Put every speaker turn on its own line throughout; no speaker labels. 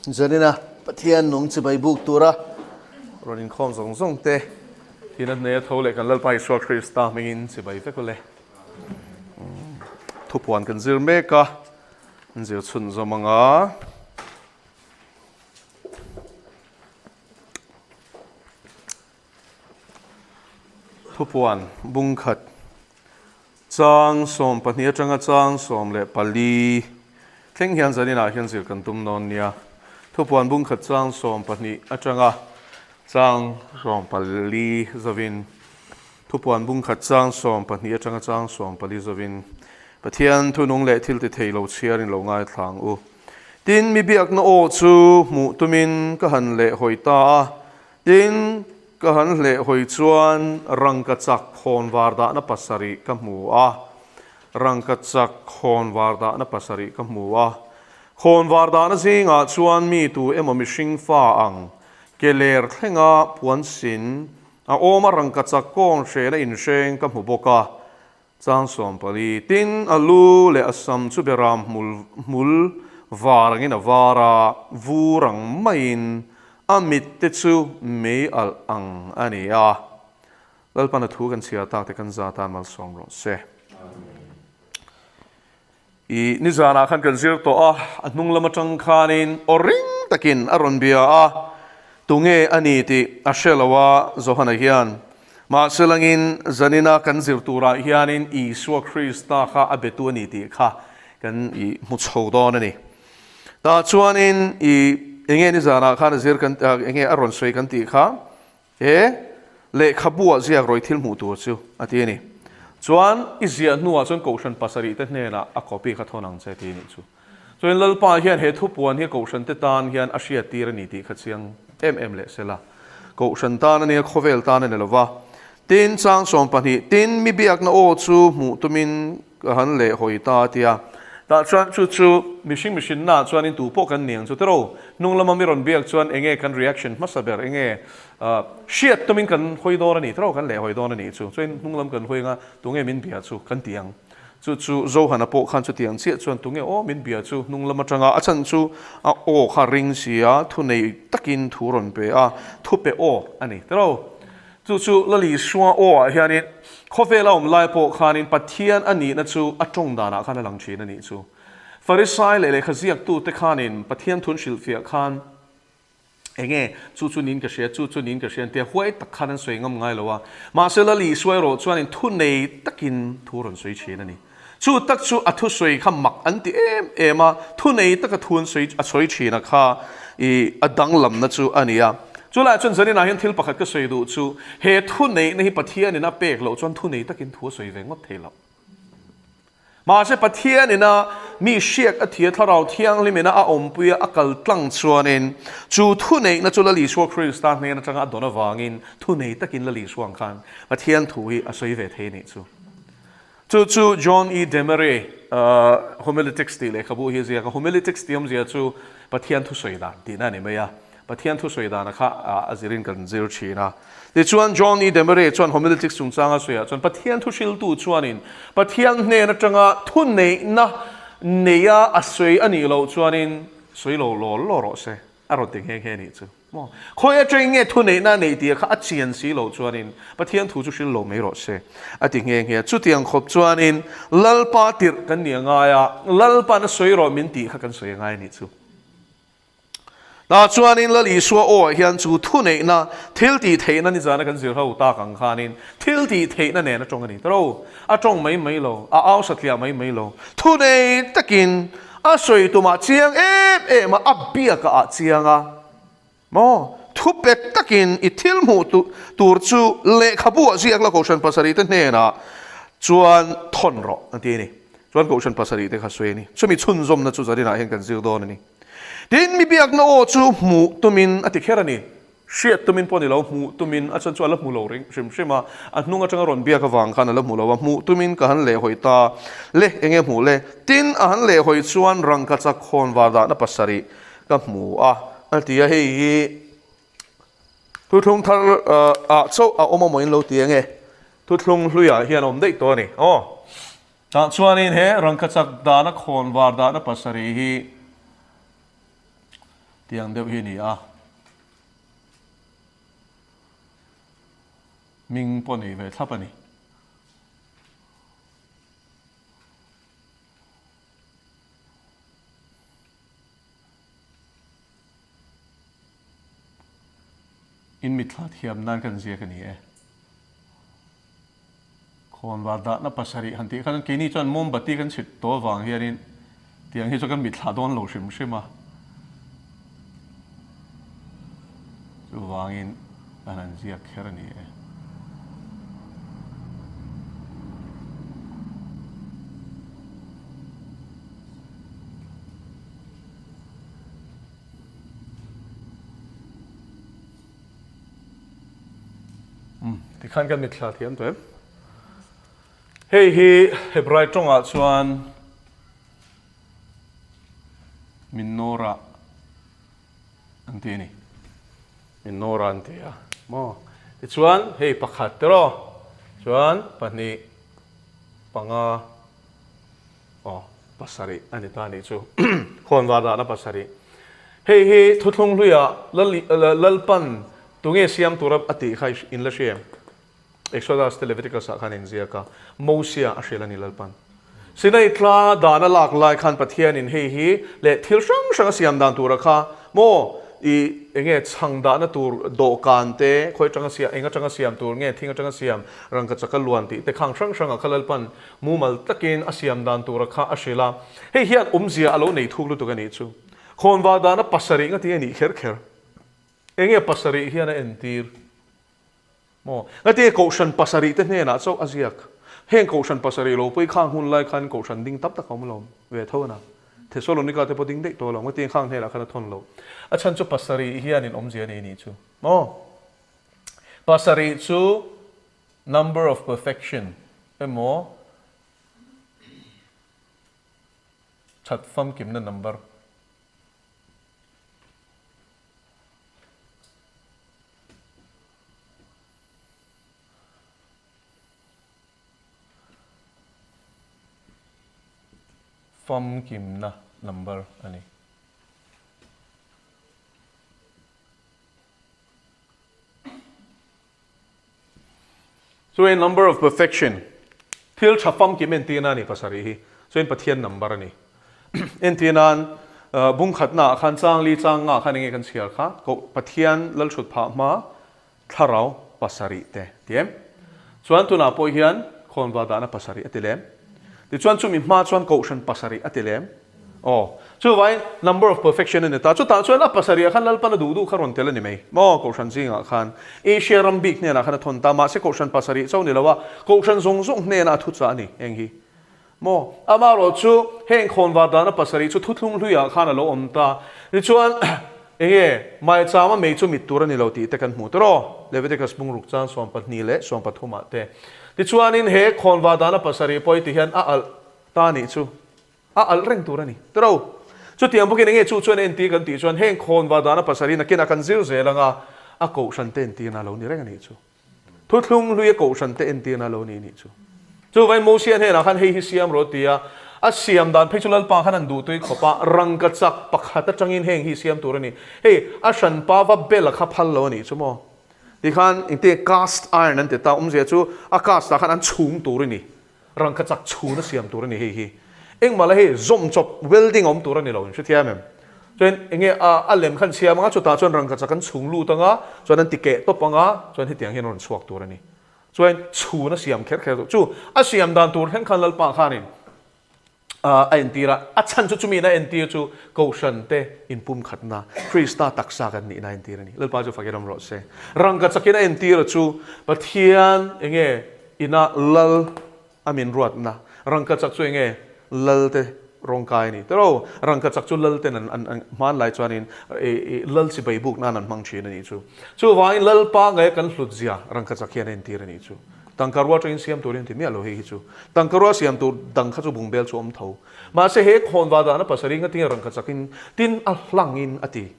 Zanina Pathian nung chibai buk tura rawn inkhawm zawng zawng te thihna hne a tho leh kan Lalpa Isua Krista hmingin chibai vek ule. Thupuan kan zir mek a, an zir chhunzawm anga. Thupuan bungkhat chang 12 atanga chang 14 thleng hian zaninah hian zir kan tum dawn nia. Thupuan bungkhat chang 12 atanga chang 14 zovin Thupuan bungkhat chang 12 atanga chang 14 zovin Pathian thunung leh thil ti thei lo chhiarin lo ngaithla ang u. Tin, mi biakna aw chu hmuh tumin ka han leh hawi ta a. Tin, ka han hleh hawi chuan rangkachak khawnvar dahna pasarih ka hmu a. Rangkachak khawnvar dahna pasarih ka hmu a. Khawnvar dahna zingah chuan mi tu emaw mihring fa ang ke ler thlenga puansin a awm a rangkachak kawng hrehna inhreng ka hmu bawk a. Chang 14, Tin, a lu leh a sam chu beram hmul hmul var angin a var a, vur ang maiin a mit te chu mei alh ang a ni a. Lalpan a thu kan chhiar tak te kan za tan malsawm rawh se. I nizanah khan kan zir tawh a, a hnung lam atang khanin aw ring takin a rawn bia a, tunge a ni tih a hre lo a, Johana hian. Mahse langin zanina kan zir turah hianin Isua Krista kha a betu a ni tih kha kan i hmu chho dawn a ni. Tah chuanin i enge nizanah khan a zir kan enge a rawn sawi kan tih kha He lehkhabu ah ziak rawih thil hmuh tur chu a ti a ni. Chuan i ziah hnuah chuan Kohhran pasarih te hnenah a copy kha thawn ang che ti a nih chu. Chuan Lalpa hian he thupuan hi Kohhran te tan hian a hriattir a ni tih kha chiang em em leh sela. Kohhran tan a nia, khawvel tan a ni lova. Tin, chang 12, Tin, mi biakna aw chu hmuh tumin Ka han leh hawi ta a ti a. Tah chuan chu chu mihring mihrinna ah chuanin tu pawh kan ni ang chu tiraw? Hnung lama mi rawn biak chuan enge kan reaction hmasa ber enge hriat tumin kan hawi dawn a ni tiraw? Kan leh hawi dawn a nih chu. Chuan hnung lam kan hawi anga tunge min bia chu kan ti ang. Chu chu Zohana pawh khan chutiang chiah chuan tunge aw min bia chu hnung lam atanga a chhan chu a aw kha ring si a, thunei takin thu rawn pe a, thu pe aw a ni tiraw? Chu chu Lali Sua aw ah hianin khawvel a awm lai pawh khanin Pathian a nihna chu a tawng danah khan a lang thin a nih chu. Farisai leh lehkha ziaktute khanin Pathian thun hrilhfiah khan enge chu chu niin ka hria, chu chu niin ka hria an tia huai tak khan an sawi ngam ngai lo a. Mahse Lali Sua erawh chuanin thu nei takin thu rawn sawi thin a ni. Chu tak chu a thusawi kha mak an ti em em a, thunei taka thu an sawi a sawi thin a kha i a danglamna chu a ni a. Chu laiah chuan zaninah hian thil pakhat ka sawi duh chu, he thuneihna hi Pathianin a pek loh chuan thunei takin thu a sawi ve ngawt thei lo. Mahse Pathianin a mi hriak a thia Thlarau Thianghlimin a awmpui a a kal tlang chuanin chu thuneihna chu Lal Isua Krista hnen atanga a dawn avangin thunei takin Lal Isua ang khan Pathian thu hi a sawi ve thei a nih chu. Chu chu John E. Demery Homiletics tih lehkhabu hi a ziak a. Homiletics tih awmzia chu Pathian thusawi dan tihna a ni mai a. Pathian thusawi dana kha a zirin kan zir thin a. Tichuan John E. Demery chuan Homiletics chungchanga sawiah chuan Pathian thuhriltu chuanin Pathian hnen atanga thuneihna neia a sawi a nih loh chuanin sawi lo law law rawh se a rawn ti nghe nghe a nih chu. Maw? Khawi atangin nge thuneihna a neih tih kha a chian si loh chuanin Pathian thu chu hril lo mai rawh se, a ti nghe nghe. Chutiang khawp chuanin Lalpa tirh kan nih a ngai a, Lalpa'n a sawi rawh min tih kha kan sawi a ngai a nih chu. Tah chuanin Lal Isua aw ah hian chu thuneihna, thil tih theihna nizana kan zir ho tak ang khanin thil tih theihna nen a tawng a ni. Tawrh, a tawng mai mai lo, a au satliah mai mai lo. Thunei takin A sawi tumah chiang em em a, a biakah ah chiang a. Maw? Thupek takin i thil hmuh tur chu lehkhabu ah ziak la Kohhran pasarih te hnenah chuan thawn rawh a ti a ni. Chuan Kohhran pasarih te kha sawi a ni. Chumi chhunzawmna chu zarinah hian kan zir dawn a ni. Tin, mi biakna aw chu hmuh tumin a ti kher a ni. Hriat tumin pawh ni lo, hmuh tumin a chuan chu a la hmu lo ring hrim hrim a, a hnung atanga rawn biak avang khan a la hmu lo a, hmuh tumin ka han lehhawi ta le, enge hmuh le? Tin, a han lehhawi chuan rangkachak khawn var dahna pasarih ka hmu a, a ti a, hei hi thuthlung thar ah chauh a awm amaw in lo ti enge? Thuthlung hluiah hian a awm daih tawh a ni aw. Tah chuanin he rangkachak dahna khawn var dahna pasarih hi. Tiang deuh hi a ni a. Hming pawh nei ve thlap a ni. In mitthla thiam nan kan ziak a ni e. Khawnvar dahna pasarih han tih khan keini chuan mombati kan chhit tawh avang hianin tiang hi chu kan mitthla dawn lo hrim hrim a. Chuvangin kan han ziak kher a ni e. Tikhan kan mitthla thiam tawh em? Hei hi Hebrai tawngah chuan Menorah an ti a ni. Menorah an ti a maw? Tichuan hei pakhat tiraw chuan pahnih panga Aw, pasarih a ni ta nih chu. Khawnvar dahna pasarih. Hei hi thuthlung hluiah Lalpan tunge siam tura a tih kha in la hria em? Exodus te Leviticus ah khan a inziak a, Mosia a hrilh a ni Lalpan. Sinai tlanga dan a lak lai khan Pathianin hei hi leh thil hrang hrang a siam dan tura kha maw i enge chhang dahna tur dawhkan te khawi atanga siam eng atanga siam tur nge thing atanga siam rangkachaka luan tih te khang hrang hrangah kha Lalpan Mumal takin a siam dan tura kha a hrilh a, hei hian awmzia a lo nei thuk lutuk a nih chu. Khawnvar dana pasarih nga ti a nih kher kher. Enge pasarih hian a entir? Maw? Nga ti kohhran pasarih te hnenah chauh a ziak. Heng kohhran pasarih lo pawh i khang hun lai khan kohhran ding tam tak a awm lo ve tho a na. Thesalonika te pawh ding daih tawh lo. Nga ti khang hnenah khan a thawn lo. A chhan chu pasarih hianin awmzia a nei nih chu. Maw? Pasarih chu Number of perfection emaw that famkimna number. Famkimna number a ni. Chuan number of perfection, thil tha famkim entirna a ni pasarih hi, chuan Pathian number a ni. Entir nan bung khatna ah khan chang li chang nga khan enge kan chhiar kha, koh Pathian lalthut phah hma thlarau pasarih te ti em? Chuan tunah pawh hian khawnva dahna pasarih a ti lem. Tichuan chumi hma chuan kohhran pasarih a ti lem. Aw, chuvangin number of perfection a ni ta. Chutah chuan a pasarih ah khan Lalpan a duh duh kha rawn tel a ni mai. Maw, Kohhran zingah khan Asia ram bik hnenah khan a thawn ta. Mahse Kohhran pasarih chauh ni lo a, Kohhran zawng zawng hnenah a thuchah a ni heng hi. Maw, amaherawh chu heng khawnvar dana pasarih chu thuthlung hluiah khan a lo awm ta. Tichuan, enge maichama mei chu mit tur a ni lo tih te kan hmu tawh. Leviticus bungruk chang 12 leh 13 ah te. Tichuanin he khawnvar dana pasarih pawh hi ti hian a alh ta nih chu. A alh reng tur a ni. Tiro. Chutiang bawkin enge chu chuan entir kan tih chuan heng khawnva dana pasarih nakinah kan zir zel anga a kohhran te entirna a lo ni reng a nih chu. Thuthlung hlui a kohhran te entirna a lo ni nih chu. Chuvangin Mosia hnenah khan hei hi siam rawh ti a, a siam dan phei chu Lalpa khan an duhtui khawp a, rangka chak pakhat atangin heng hi siam tur a ni. Hei a hranpa va bela kha phal lo a nih chu maw. Tikhan engtin cast iron an ti ta, awmzia chu a cast ah khan an chhung tur a ni. Rangka chak chhun a siam tur a ni hei hi. Engmah la hei zawm chawp welding a awm tur a ni lo, in hrethiam em? Chuan enge a a lem khan siam anga chutah chuan rangka chak an chhung lut anga chuan an ti keh tawp anga chuan hetiang hian a rawn chhuak tur a ni. Chuan chhun a siam kher kher chu a siam dan tur thleng khan Lalpa khanin a entir a, a chhan chu chumi in a entir chu Kohhran te inpumkhatna, Krista taksa kan nihna a entir a ni. Lalpa chu fakin awm rawh se. Rangka chakin a entir a chu Pathian enge Ina lal a min ruatna rangkachak chu enge lal te rawngkai a ni tiro. Rangkachak chu lal ten an an hmanlai chuanin lal chibai buk nan an hmang thin a nih chu. Chuvangin lal pangaia kan hlut zia rangkachak hian a entir a nih chu. Tangka rua atangin siam turin ti miah lo hei hi chu. Tangka rua siam tur dang kha chu bungbel chu awm tho. Mahse he khawnva dahna pasarih ngatinge rangkachakin tin a hlangin a ti.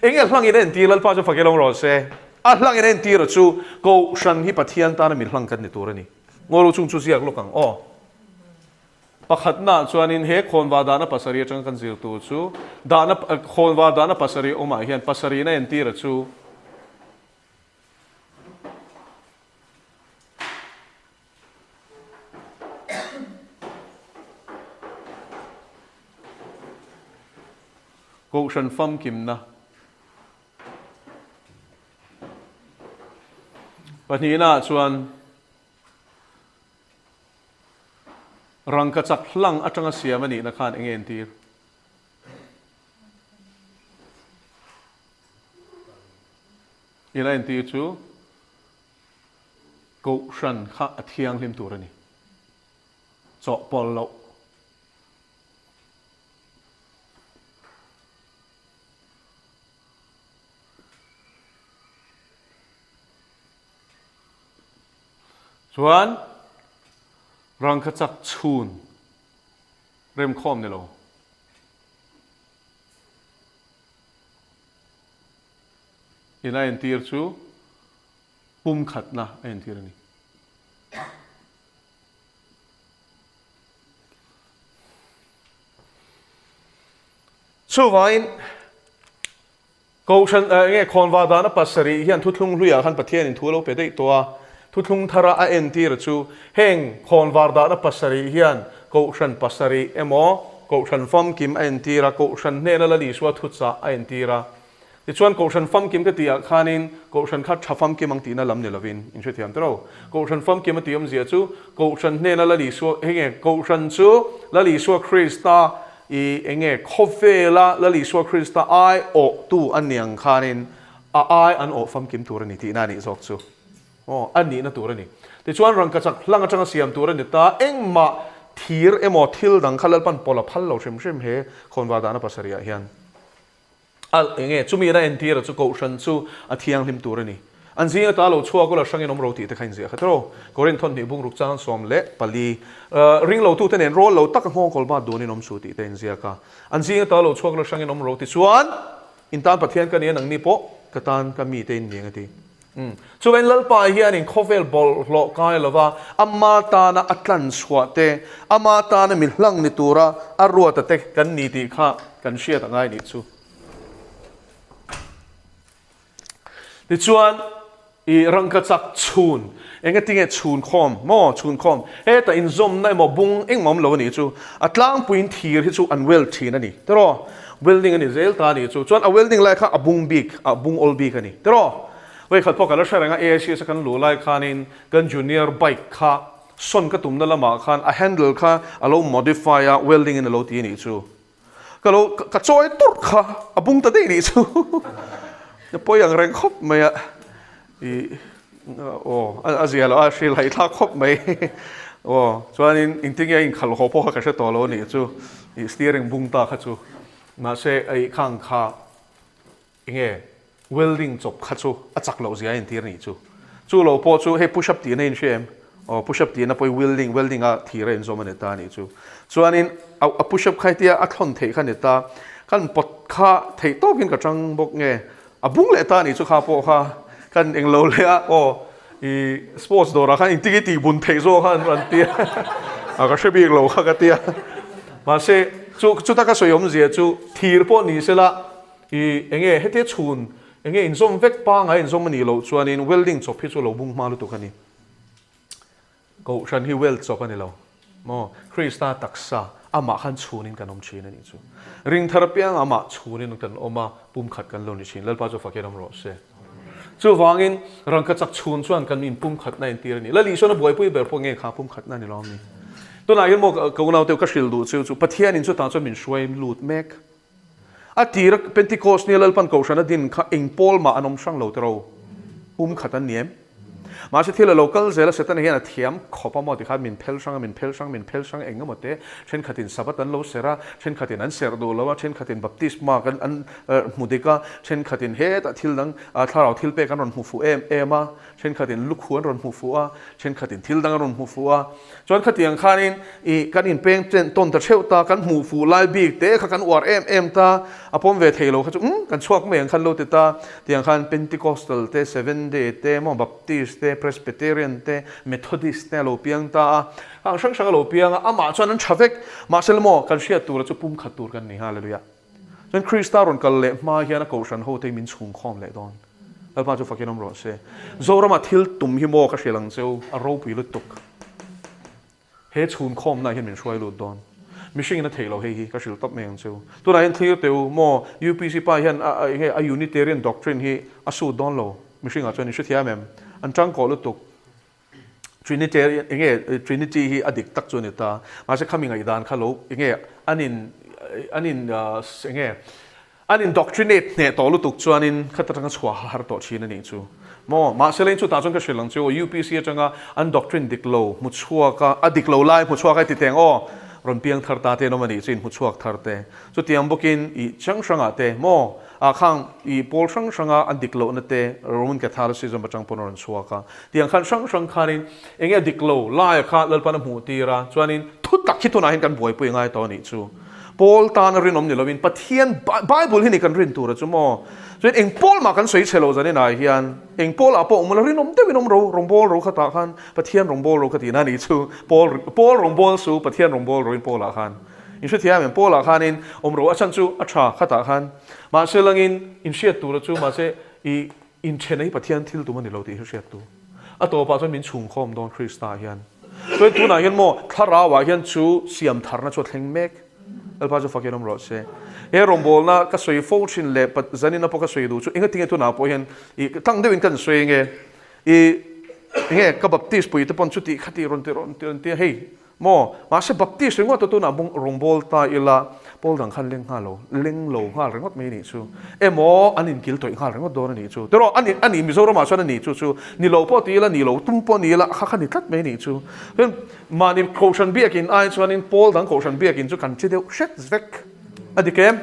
Enge a hlangin a entir Lalpa chu fak i lo rawh se. A hlangin a entir a chu Kohhran hi Pathian tana mi hlang kan ni tur a ni. Ngaw lo chung chu ziak lawk ang aw. Pakhatnaah chuanin he khawnvar dahna pasarih atanga kan zir tur chu dahna khawnvar dahna pasarih awmah hian pasarihna entira chu Kohhran famkimna pahnihnaah chuan rangkachak hlang atanga siam a nihna khan eng nge entir? Ila entir chu Kohhran kha a thianghlim tur a ni. Chawhpawlh loh. Chuan rangkachak chhun remkhawm ni lo. In a entir chu pumkhatna a entir a ni. Chuvangin, Kohhran eh nge khawnvar dana pasarih hian thuthlung hluiah khan Pathianin thu a lo pe daih tawh a, thuthlung thara a entir chu heng khawnvar dana pasarih hian Kohhran pasarih emaw Kohhran famkim a entir a, Kohhran hnena Lal Isua thuchah a entir a. Tichuan Kohhran famkim ka tih ah khanin Kohhran kha tha famkim ang tihna lam ni lovin in hrethiam ta ro. Kohhran famkim a tih awmzia chu Kohhran hnena Lal Isua hei nge Kohhran chu Lal Isua Krista i enge khawvela Lal Isua Krista ai awhtu a ni ang khanin a ai an awh famkim tur a ni tihna a nih zawk chu. Aw, a nihna tur a ni. Tichuan rangkachak hlang atanga siam tur a ni ta, engmah thir emaw thil dang kha Lalpan pawlh a phal lo hrim hrim he khawnvar dahna pasarihah hian. A enge chumi ina entira chu Kohhran chu a thianghlim tur a ni. An zinga ta lo chhuak ula hrangin awm ro tih te kha inziah kha tiraw. Korinth thawn hnih bungruk chang 14 ring lo tute nen rawl lo taka nghawng kawl bat dunin awm su tih te inziak a. An zinga ta lo chhuak ula hrangin awm ro ti chuan in tan Pathian ka ni a nangni pawh ka tan ka mite in ni ang a ti. Chuvain Lalpa hianin khawvel bawlhhlawh kai lova ama tana a tlan chhuah te, ama tana mi hlang ni tura a ruata te kan ni tih kha kan hriat a ngai nih chu. Tichuan, i rangkachak chhun, engatinge chhun khawm maw, chhun khawm, heta inzawmna emaw bung engmah awm lo a nih chu, a tlangpuiin thir hi chu an weld thin a ni, tiraw? Welding a ni zel ta a nih chu. Chuan a welding lai kha a bung bik, a bung awl bik a ni. Tiraw? Vawikhat pawh ka la hre reng a, AICS a kan luh lai khanin kan junior bike kha sawn ka tumna lamah khan a handle kha a lo modify a, welding in a lo ti a nih chu. Ka lo, ka chawi turh kha a bung ta daih a nih chu. A pawi ang reng khawp mai a. I aw a zia loh a hrilh haih thlak khawp mai aw chuanin engtin nge a inkhalh haw pawh kha ka hre tawh lo a nih chu i steering bung ta kha chu mahse ei khang kha enge welding chawp kha chu a chak loh zia a intir a nih chu chu lo pawh chu hei push up tihna in hria em aw push up tihna pawh hi welding welding a thir a inzawm a ni ta a nih chu chuanin a push up kha hetia a thlawn theih kha a ni ta kan pawt kha theih tawkin ka tang bawk nge A bung leh ta anih chu kha pawh kha kan eng lo leh a aw i sports dawrah khan engtin nge tih bun theih zawk khan an tia a ka hre bik lo kha ka tia mahse chu chuta ka sawi awmzia chu thir pawh ni sela i enge hetia chhun enge inzawm vek pangai inzawm anih loh chuanin welding chawp hi chu lo bung hma lutuk a ni. Kohhran hi weld chawp a ni lo maw? Krista taksa amah khan chhunin kan awm thin a nih chu. Ringthar apianga amah chhunin kan awm a, pumkhat kan lo ni thin. Lalpa chu fakin awm rawh se. Chuvangin rangkachak chhun chuan kan inpumkhatna entir a ni. Lal Isuan a buaipui ber pawh nge kha pumkhatna a ni lo ami? Tunah hian maw ka unaute ka hrilh duh chu chu Pathianin chutah chuan min hruai lut mek. A tira Pentecost nia Lalpan Kohhran a din kha eng pawl mah an awm hrang lo tiro. Pumkhat an ni em? Mahse thil a lo kal zel a, Setana hian a thiam khawp a maw tikhan min phel hrang a, min phel hrang, min phel hrang eng emaw te, thenkhatin Sabbath an lo serh a, thenkhatin an serh duh lo a, thenkhatin baptisma kan an hmu dik a, thenkhatin hetah thil dang thlarau thil pek an rawn hmu fuh em em a, thenkhatin lukhu an rawn hmu fuh a, thenkhatin thil dang an rawn hmu fuh a. Chuan khatiang khanin ih kan inpeng chen tawn ta theuh ta, kan hmuh fuh lai bik te kha kan uar em em ta, a pawm ve thei lo kha chu umm kan chhuak mai ang khan lo ti ta, tiang khan Pentecostal te, Seven Day te, maw Baptist te. te, Presbyterian te, Methodist te a lo piang ta a, khang hrang hrang a lo piang a, amah chuan an tha vek. Mahse la maw, kan hriat tura chu pumkhat tur kan ni, Hallelujah. Chuan Krista rawn kal leh hma hian a kohhran hote hi min chhungkhawm leh dawn. Lalpa chu fakin awm rawh se. Zorama thil tum hi maw ka hrilh ang cheu, a ropui lutuk. He chhunkhawmna hian min hruai lut dawn. Mihringin a theih loh hei hi ka hrilh tawp mai ang cheu. Tunah hian thlir teh u maw, UPC pa hian a enge a Unitarian doctrine hi a sut dawn lo. Mihringah chuan in hrethiam em? An tangkawh lutuk. Trinitarian enge Trinity hi a dik tak chu a ni ta. Mahse khami ngaihdan kha lo enge an in an in enge An indoctrinate hneh tawh lutuk chuanin khat atanga chhuah har tawh thin a nih chu maw? Mahse leng chutah chuan ka hrilh ang chu aw, UPC atanga an doctrine dik lo hmu chhuak a, a dik lo lai hmu chhuak a ti teng aw, rawn piang thar ta te an awm a nih chu inhmu chhuak thar te. Chutiang bawkin i chiang hrangah te maw, ah khang i pawl hrang hranga an dik lohna te Roman Catholicism atang pawn a rawn chhuak a. Tiang khan hrang hrang khanin enge a dik lo laia kha Lalpan a hmuh tir a, chuanin thu tak hi tunah hian kan buaipui ngai tawh a nih chu. Paul tana rinawm ni lovin Pathian Bible hi ni kan rin tura chu maw? Chuan eng Paul mah kan sawi chhe lo zanin ah hian eng Paul ah pawh awm ula rinawm deuhin awm ro rawngbâwl ro khatah khan Pathian rawngbâwl ro kha tihna a nih chu Paul Paul rawngbâwl su Pathian rawngbâwl roin Paul ah khan in hrethiam em Paul ah khanin awm ro a chhan chu a tha khatah khan mahse langin in hriat tura chu mahse i Inthena hi Pathian thil tum a ni lo tih hi hriat tu. A tawpah chuan min chhungkhawm dawn Krista hian. Chuan tunah hian maw thlarauah hian chu siam tharna chu a thleng mek. Lalpa chu fakin awm rawh se. He rawngbawlna ka sawi fo thin leh zanina pawh ka sawi duh chu engatinge tunah pawh hian i tlang deuhin kan sawi nge i enge ka Baptist pui te pawn chuti khati rawn ti rawn ti rawn ti a hei Maw? Mahse Baptist ringawt a tunah bawng rawngbâwl ta ila, Paul dang khan leng nghal lo, leng lo nghal ringawt mai a nih chu. Emaw, an inkil tawih nghal ringawt dawn a nih chu. Tiraw, a ni, a ni, Mizoramah chuan a nih chu chu. Ni lo pawh ti ila, ni lo tum pawh ni ila, kha kha ni tlat mai a nih chu. Chuan mahni Kohhran biakin ai chuanin Paul dang Kohhran biakin chu kan chi deuh hret vek. A dik em?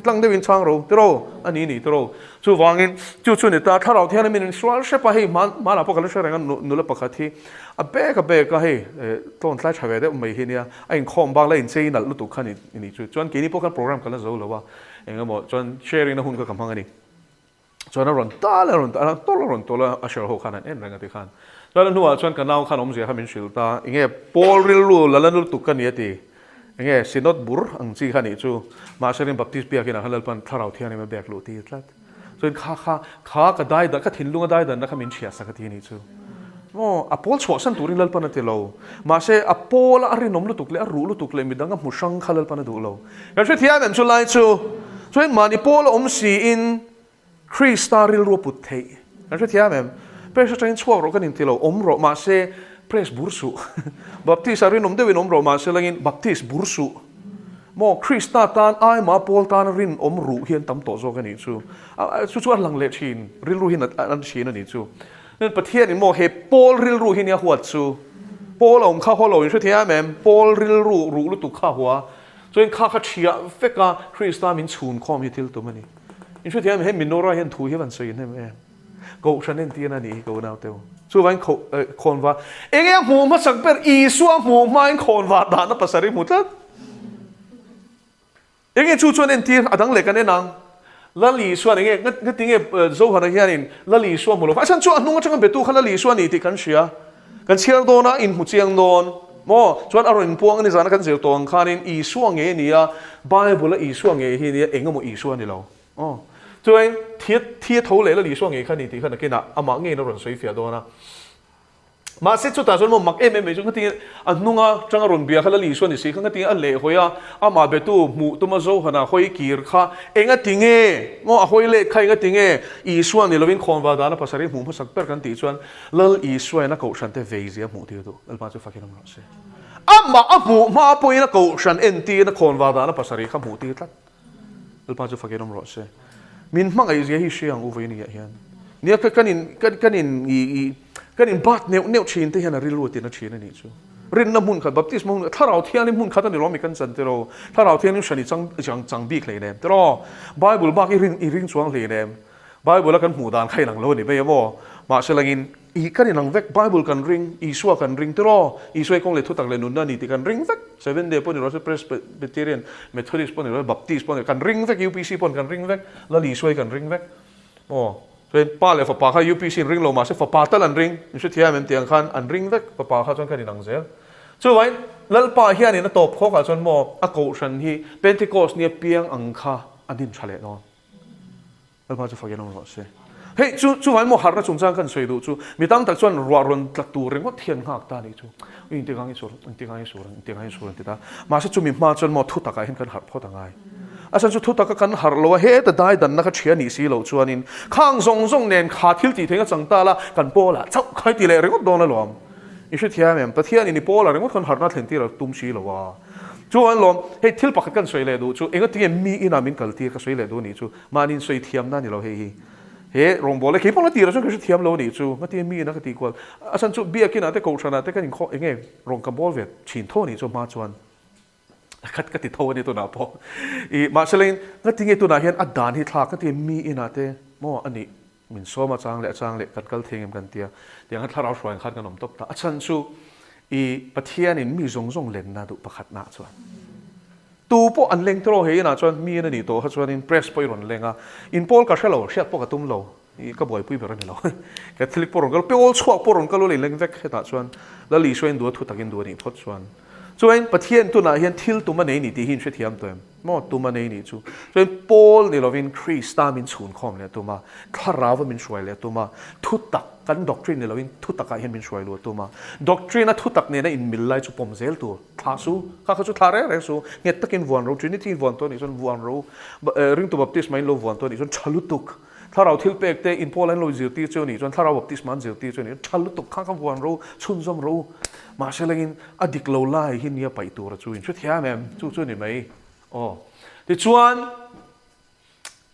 Tlang deuhin chhang ro, tiraw? A ni ni, tiraw? Chuvangin, chu chu ni ta, Thlarau Thianghlim in insual hrep a, hei hmanah pawh ka la hre reng a, nula pakhat hi a bek a bek a, hei tlawn tlai tha ve deuh mai hi nia, a inkhawm bak la inchei nalh lutuk kha ni ni chu. Chuan keini pawh khan program ka la zo lo a, eng emaw chuan sharing na hun kha ka hmang a ni. Chuan a rawn tal a rawn tal a, tawlh a rawn tawlh a, a hrilh ho khan an en reng a ti khan. Chuan a hnuah chuan ka nau khan awmzia kha min hrilh ta, enge Paul rilru la la lutuk ka ni a ti. Enge Synod bur ang chi kha nih chu. Mahse rin Baptist biakin ah khan Lalpan Thlarau Thianghlim a bek luh tir tlat. Chuan kha kha kha ka dai dan ka thinlung a dai danna kha min hriat sak a ti a nih chu. Maw a pawl chhuahsan turin Lalpan a ti lo. Mahse a pawl a rinawm lutuk leh a ruh lutuk leh midang a hmu hrang kha Lalpan a duh lo. Kan hrethiam em chu lai chu. Chuan mahni pawl a awm siin Krista rilru a put theih. Kan hrethiam em? Press atangin chhuak rawh kan inti lo, awm rawh, mahse press bur suh. Baptist ah rinawm deuhin awm rawh, mahse langin Baptist bur suh. Maw, Krista tan aima Paul tana rinawm ruh hi an tam tawh zawk a nih chu. Chu chu a lang leh thin, rilru hi an thin a nih chu. Pathianin maw he Paul rilru hi nia huat chu. Paul a awm kha haw lo in hrethiam em? Paul rilru ruh lutuk kha hua. Chuan kha kha thiah vek a Krista min chhun khawm hi thil tum a ni. In hrethiam em? He menorah hian thu hi a van sawi hnem em? Kohhran entirna a nih hi ka unau teu. Chuvangin kho eh khawnva enge a hmuh hmasak ber Isua hmuh hmain khawnva dahna pasarih hmu tlat. Enge chu chuan entir a dang leh kan en ang. Lal Isuan enge ngati nge Zohana hianin Lal Isua hmu lo a chhan chu a hnung atanga betu kha Lal Isua a ni tih kan hria. Kan chhiar dawn a, inhmu chiang dawn maw? Chuan a rawn inpuang a ni zana kan zir tawh ang khanin Isua ngei a ni a, Bible a Isua ngei hi a ni a, eng emaw Isua a ni lo. Aw. Chuan thi thi a tho leh Lal Isua ngei kha a ni tih kha nakinah amah ngeiin a rawn sawi fiah dawn a. Mahse chutah chuan maw mak em em mai chu ngatinge a hnunga tanga rawn bia kha Lal Isua ni si kha ngatinge a lehhawi a, amah betu hmuh tuma Johana hawi kir kha engatinge maw a hawi leh kha engatinge Isua ni lovin khawnva dana pasarih hmuh hmasak ber kan tih chuan Lal Isuain a kohhran te veizia hmuh tir duh Lalpa chu fakin awm rawh se. Amah a hmuh hma pawhin a kohhran entirna khawnva dana pasarih kha hmuh tir tlat. Lalpa chu fakin awm rawh se. Min hmangaihzia hi hria ang u vawiin hian. Nia ka kan in kan in i i kan in bat neuh neuh thin te hian a rilru a tina thin a nih chu. Rinna hmun khat baptisma hmun khat thlarau thianghlim hmun khat a ni lawm i kan chan tiraw. Thlarau thianghlim hran i chang chang chang bik hleinem tiraw. Bible bak i rin i ring chuang hleinem. Bible a kan hmuh dan kha inang lo a ni mai a maw? Mahse langin, I kan inang vek, Bible kan ring, Isua kan ring tiraw? Isua hi kawng leh thutak leh nunna a ni tih kan ring vek. Seventh Day pawh ni rawh se, Presbyterian, Methodist pawh ni rawh se, Baptist pawh ni rawh se, kan ring vek, UPC pawh kan ring vek, Lal Isua hi kan ring vek. Maw? Chuan Pa leh Fapa kha UPC in ring lo mahse Fapa tal an ring. In hrethiam em tiang khan an ring vek Fapa kha chuan khan inang zel. Chuvangin Lalpa hianin a tawp khawkah chuan maw a kohhran hi Pentecost nia piang ang kha a din tha leh dawn. Lalpa chu fakin awm rawh se. Hei chu chuvangin maw harhna chungchang kan sawi duh chu mi tam tak chuan ruah rawn tla tur ringawt hian nghak ta a nih chu. Ui engtik ang i sur, engtik ang i sur ang, engtik ang i sur ang ti ta. Mahse chumi hma chuan maw thutakah hian kan harh phawt a ngai. A chhan chu thutaka kan harh lo a, heta dai danna kha ṭhia nih si loh chuanin khang zawng zawng nen kha thil tih theihna chang ta la kan pawlah chauh khai ti leh ringawt dawn alawm. I hrethiam em? Pathianin i pawlah ringawt khan harhna thlen tir a tum si lo a. Chuan lawm, hei thil pakhat kan sawi leh duh chu engatinge mi inah min kal tir ka sawi leh duh nih chu mahni sawi thiamna a ni lo hei hi. He rawngbâwl hi keipawh la tirah chuan ka hrethiam lo nih chu ngatinge mi ina ka tih kual. A chhan chu biakinah te kohhranah te kan inkhawh enge rawn ka bawl ve thin tho nih chu hma chuan. Khat ka ti tho a ni tunah pawh. I mahse lengin ngatinge tunah hian a dan hi thlak ngatinge mi inah te maw a nih min sawm a chang leh a chang leh kan kal thei ngem kan tia. Tiang khan thlarau hruai ang khan kan awm tawp ta. A chhan chu i Pathianin mi zawng zawng lenna duh pakhatna chuan tu pawh an leng tawh hei inah chuan mi in a nih tawh kha chuanin press pawh i rawn leng a. In pawl ka hre lo, hriat pawh ka tum lo. I ka buaipui ber a ni lo. Catholic pawh rawn kal, pawl chhuak pawh rawn kal ula inleng vek hetah chuan Lal Isua in duh a thu takin duh a nih phawt chuan. Chuan Pathian tunah hian thil tum a nei ni tih hi in hrethiam tawh em? Maw tum a nei nih chu. Chuan Paul ni lovin Krista min chhun khawm leh a tum a, Thlarauva min hruai leh a tum a, thu tak kan doctrine ni lovin thu takah hian min hruai luh a tum a. Doctrine a thu tak nena inmil lai chu pawm zel tur. Thlah su, kha kha chu thlah reng reng su, nghet takin vuan ro, Trinity in vuan tawh a nih chuan vuan ro, ringtu baptisma in lo vuan tawh a nih chuan tha lutuk. Thlarau thil pek te in Paul an lo zirtir chu a nih chuan Thlarau baptisma an zirtir chu a nih chuan tha lutuk kha kha vuan ro, chhunzawm ro. Mahse lengin a dik lo lai hi nia paih tura chu in hrethiam em? Chu chu a ni mai. Aw. Tichuan,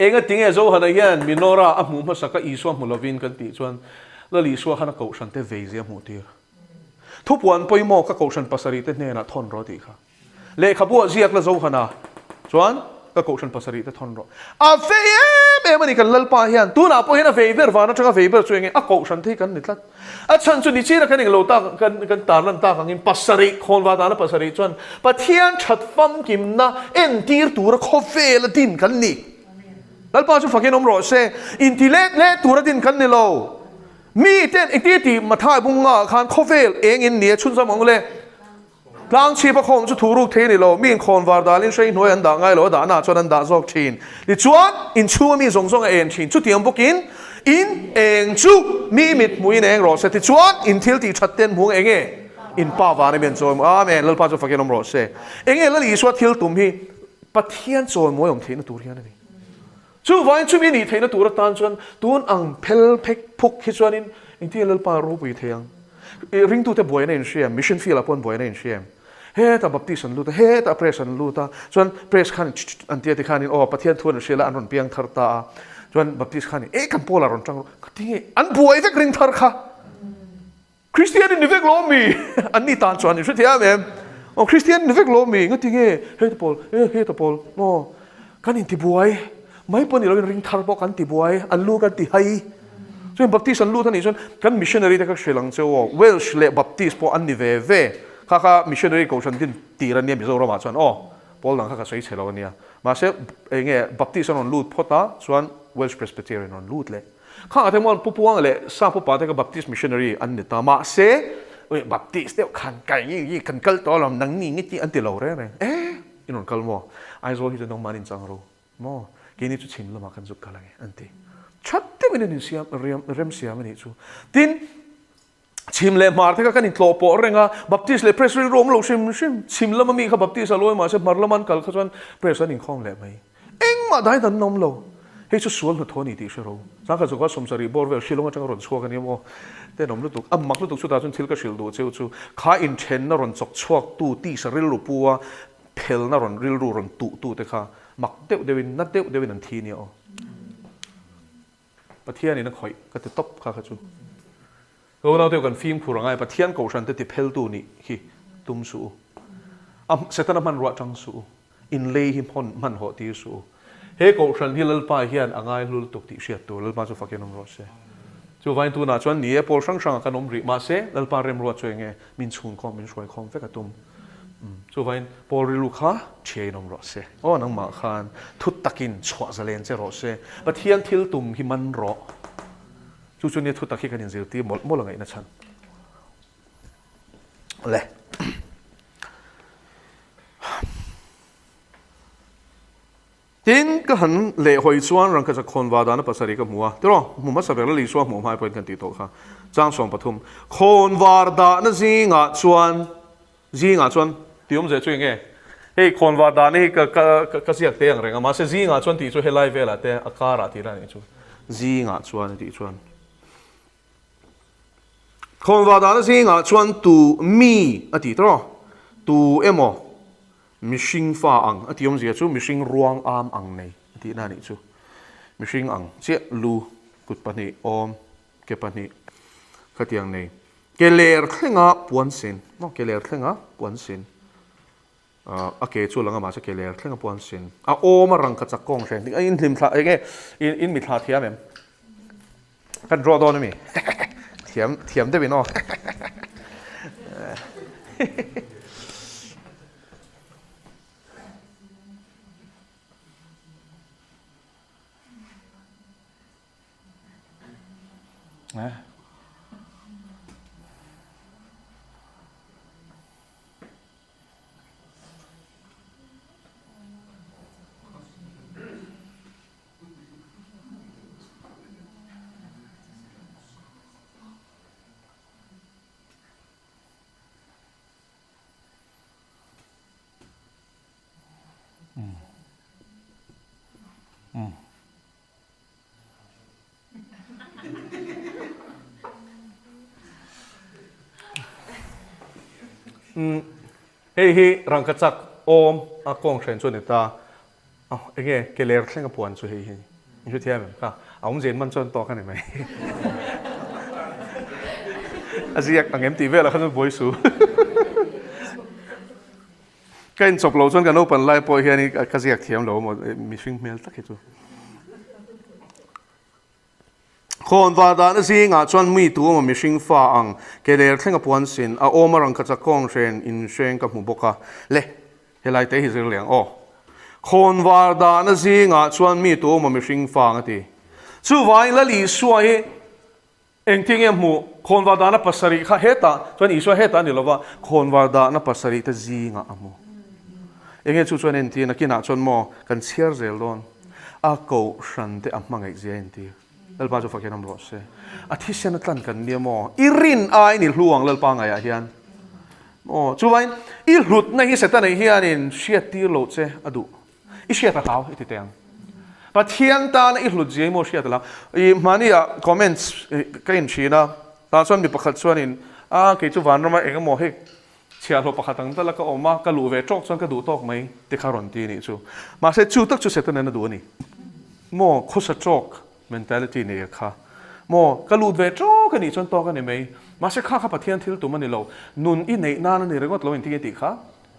enga tinge Johana hian Minora a hmuh hmasaka Isua hmu lovin kan tih chuan Lal Isua khan a kohhran te vei zia hmuh tir. Thupuan pawimawh ka kohhran pasarih te hnenah thawn rawh tih kha. Lehkhabu ah ziak la Johana chuan ka kohhran pasarih te thawn rawh. A vei em em a ni kan Lalpa hian. Tunah pawh hian a vei ber van atanga vei ber chu enge a kohhran te hi kan ni tlat. A chhan chu nichina kan englo tak kan kan tarlan tak angin pasarih khawnva dana pasarih chuan Pathian that famkimna entir tura khawvela din kan ni. Lalpa chu fakin awm rawh se. Inti let let tura din kan ni lo. Mi ten engti tih Mathai bunga khan khawvel eng in ni a chhunzawm ang le. Tlang chhip a khawm chu thu ruk thei a ni lo, mi inkhawn var dalin hrei hnuai an dah ngai lo, a dahna ah chuan an dah zawk thin. Tichuan, inchhunga mi zawng zawng a en thin. Chutiang bawkin, in eng chu mi mit hmuhin eng rawh se. Tichuan, in thil tih that ten hmuh eng nge? In Pa vana mi an chawi maw? Amen. Lalpa chu fakin awm rawh se. Eng nge Lal Isua thil tum hi Pathian chawimawi awm theihna tur hian a ni. Chuvangin chumi nih theihna tur atan chuan tun ang phel phek phuk hi chuanin engtin Lalpa ropui thei ang? Ringtute buaina in hria em? Mission field ah pawh an buaina in hria em? Hetah Baptist an lut a, hetah Press an lut a, chuan Press khan an tia tikhanin aw Pathian thu an hria la an rawn piang thar ta a, chuan Baptist khanin e kan Paula rawn tang rawh, ka ti nge an buai vek ring thar kha. Kristian in ni vek lo mi? An ni tan chuan in hrethiam em? Aw Kristian in ni vek lo mi? Ngati nge heta pawl e heta pawl maw kan in tibuai mai pawh ni lo in ring thar pawh kan tibuai an lu kan ti hai chuan Baptist an lut a nih chuan kan missionary te kha hrilh ang che aw Welsh leh Baptist pawh an ni ve ve kha kha missionary kohhran din tir a nia Mizoram ah chuan aw pawl dang kha ka sawi chhe lo a nia mahse enge Baptist an rawn lut phawt a chuan Welsh Presbyterian rawn lut leh Khangah te muan Pu Puanga leh Sa Pupa te kha Baptist Missionary an ni ta. Mahse, ui Baptist deuh khan kai nge nge kan kal tawh alawm nang ni nge tih an ti lo reng reng. E, in rawn kal maw? Aizawl hi chu nangmah an inchang ro maw? Keini chu chhim lamah kan zuk kal ange an ti. That deuhin an insiam rem remsiam a nih chu. Tin, chhim leh hmar te kha kan intlawh pawh reng a, Baptist leh Press rilru awm lo hrim hrim. Chhim lama mi kha Baptist a lawi mahse hmar lama an kal kha chuan Press an inkhawm leh mai. Engmah dai dan awm lo. Hei chu sual hnathawh a ni tih hre ro. Changkhat zawkah 70 bawr vel Shillong atanga rawn chhuak a nia maw? Tenawm lutuk, a mak lutuk chutah chuan thil ka hrilh duh cheu chu kha inthenna rawn chawk chhuaktu tisa rilru pu a phelna rawn rilru rawn tuhtu te kha mak deuh deuhin na deuh deuhin an thi nia aw. Pathianin a khawih ka ti tawp kha kha chu. Ka unaute kan fimkhur angai Pathian kohhran te ti pheltu nih hi tum suh u. A Setana hmanruah tang suh u. In lei hi hmawn hman hawh tir suh u. He kohhran hi Lalpa hian a ngai hlul tuk tih hriat tur Lalpa chu fakin awm rawh se. Chuvain tunah chuan ni e pawl hrang hrangah kan awm rih mahse Lalpa remruat chu enge min chhunkhawm min hruaikhawm vek a tum. Chuvain Paul rilru kha ṭhiain awm rawh se. Aw nangmah khan thu takin chhuah zalen che rawh se. Pathian thil tum hi man rawh. Chu chu nia thutak hi kan inzirtir mawlh mawlh a ngaihna chhan. Le. Tin, ka han lehhawi chuan rangkachak khawnvar dahna pasarih ka hmu a, tiraw, hmu hmasa ber Lal Isua hmuh hmai pawhin kan tih tawh kha. Chang 13. Khawnvar dahna zingah chuan, zingah chuan tih awmzia chu eng nge? Hei khawnvar dahna hi ka ka ka ziak te ang reng a, mahse zingah chuan tih chu helai velah te a karah tih dan a nih chu. Zingah chuan a tih chuan. Khawnvar dahna zingah chuan tu mi a tih tiraw? Tu emaw Mihring fa ang a tih awmzia chu mihring ruang am ang nei a tihna a nih chu. Mihring ang chiah lu kut pahnih awm ke pahnih khatiang nei ke ler thlenga puan sin maw ke ler thlenga puan sin a ke chu lang a mahse ke ler thlenga puan sin a awm a rangkachak kawng hren a inhlim thla eng nge in mithla thiam em? Kan draw dawn ami? Thiam thiam deuhin aw. Eh. Hei hi rangkachak awm a kawng hren chu a ni ta. Aw enge ke ler thleng a puan chu hei hi in hre thiam em kha a awm zen man chuan tawk a ni mai a ziak ang em tih velah khan buai su ka inchawp lo chuan ka naupan lai pawh hian ka ziak thiam lo maw mihring hmel tak hi chu. Khawnvar dahna zingah chuan mi tu emaw mihring fa ang ke ler thleng a puan sin, a awm a rangkachak kawng hren inhreng ka hmu bawk a. Le, helai te hi zir leh ang aw. Khawnvar dahna zingah chuan mi tu emaw mihring fa ang a ti. Chuvangin Lal Isua hi engtin nge hmuh? Khawnvar dahna pasarih kha hetah chuan Isua hetah a ni lova, khawnvar dahna pasarih te zingah a hmu. Enge chu chuan entir nakinah chuan maw kan chhiar zel dawn. A kohhran te a hmangaih zia a intir. Lalpa chu fakin awm rawh se. A thisen a tlan kan nia maw? I rin aiin i hlu ang Lalpa ngaiah hian. Maw? Chuvain i hlutna hi Setana hianin hriattir loh che a duh. I hriat a hlau i ti teh ang. Pathian tana i hlut zia hi maw hriat a hlau. I hmahniah comments ka in thin a, tah chuan mi pakhat chuanin a kei chu vanrama eng emaw hei Chhiahhlawh pakhat ang tal a ka awm a, ka luh ve tawk chuan ka duh tawk mai ti kha rawn ti a nih chu. Mahse chu tak chu Satan-in a duh a ni. Maw khawsa tawk mentality nei a kha. Maw ka lut ve tawk a nih chuan tawk a ni mai. Mahse kha kha Pathian thil tum a ni lo. Nun i neih nan a ni ringawt lo engtin nge tih kha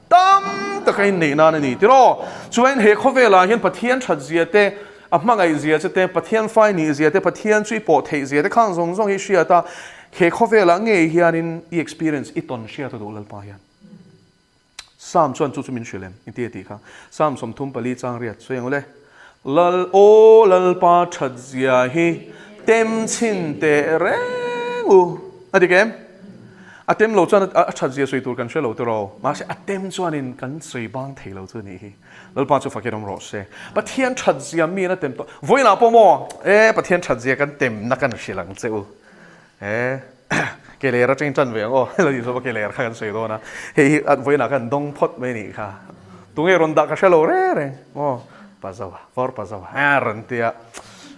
tam taka in neih nan a ni tiraw? Chuan he khawvelah hian Pathian that zia te, a hmangaih zia che te, Pathian fai nih zia te, Pathian chu i pawh theih zia te khang zawng zawng hi hriat a, He khawvelah ngei hianin i experience i tawn hriat a duh Lalpa hian. Psalm chuan chu chu min hrilh em? Inti a tih kha. Psalm 34 chang riat sawi ang ule. Lal aw Lalpa that zia hi tem chhin teh reng u. A dik em? A tem lo chuan a that zia sawi tur kan hre lo tiraw. Mahse a tem chuanin kan sawi bang thei lo chu a nih hi. Lalpa chu fakin awm rawh se. Pathian that zia miin a tem tawh. Vawiinah pawh maw? E Pathian that zia kan temna kan hrilh ang che u. He ke ler atangin tan ve ang aw, la tih zawk a ke ler kha kan sawi dawn a, hei hi a vawiinah khan dawng phawt mai anih kha, tunge rawn dah ka hre lo reng reng maw, pa zauh a, fawr pa zauh a, a rawn ti a,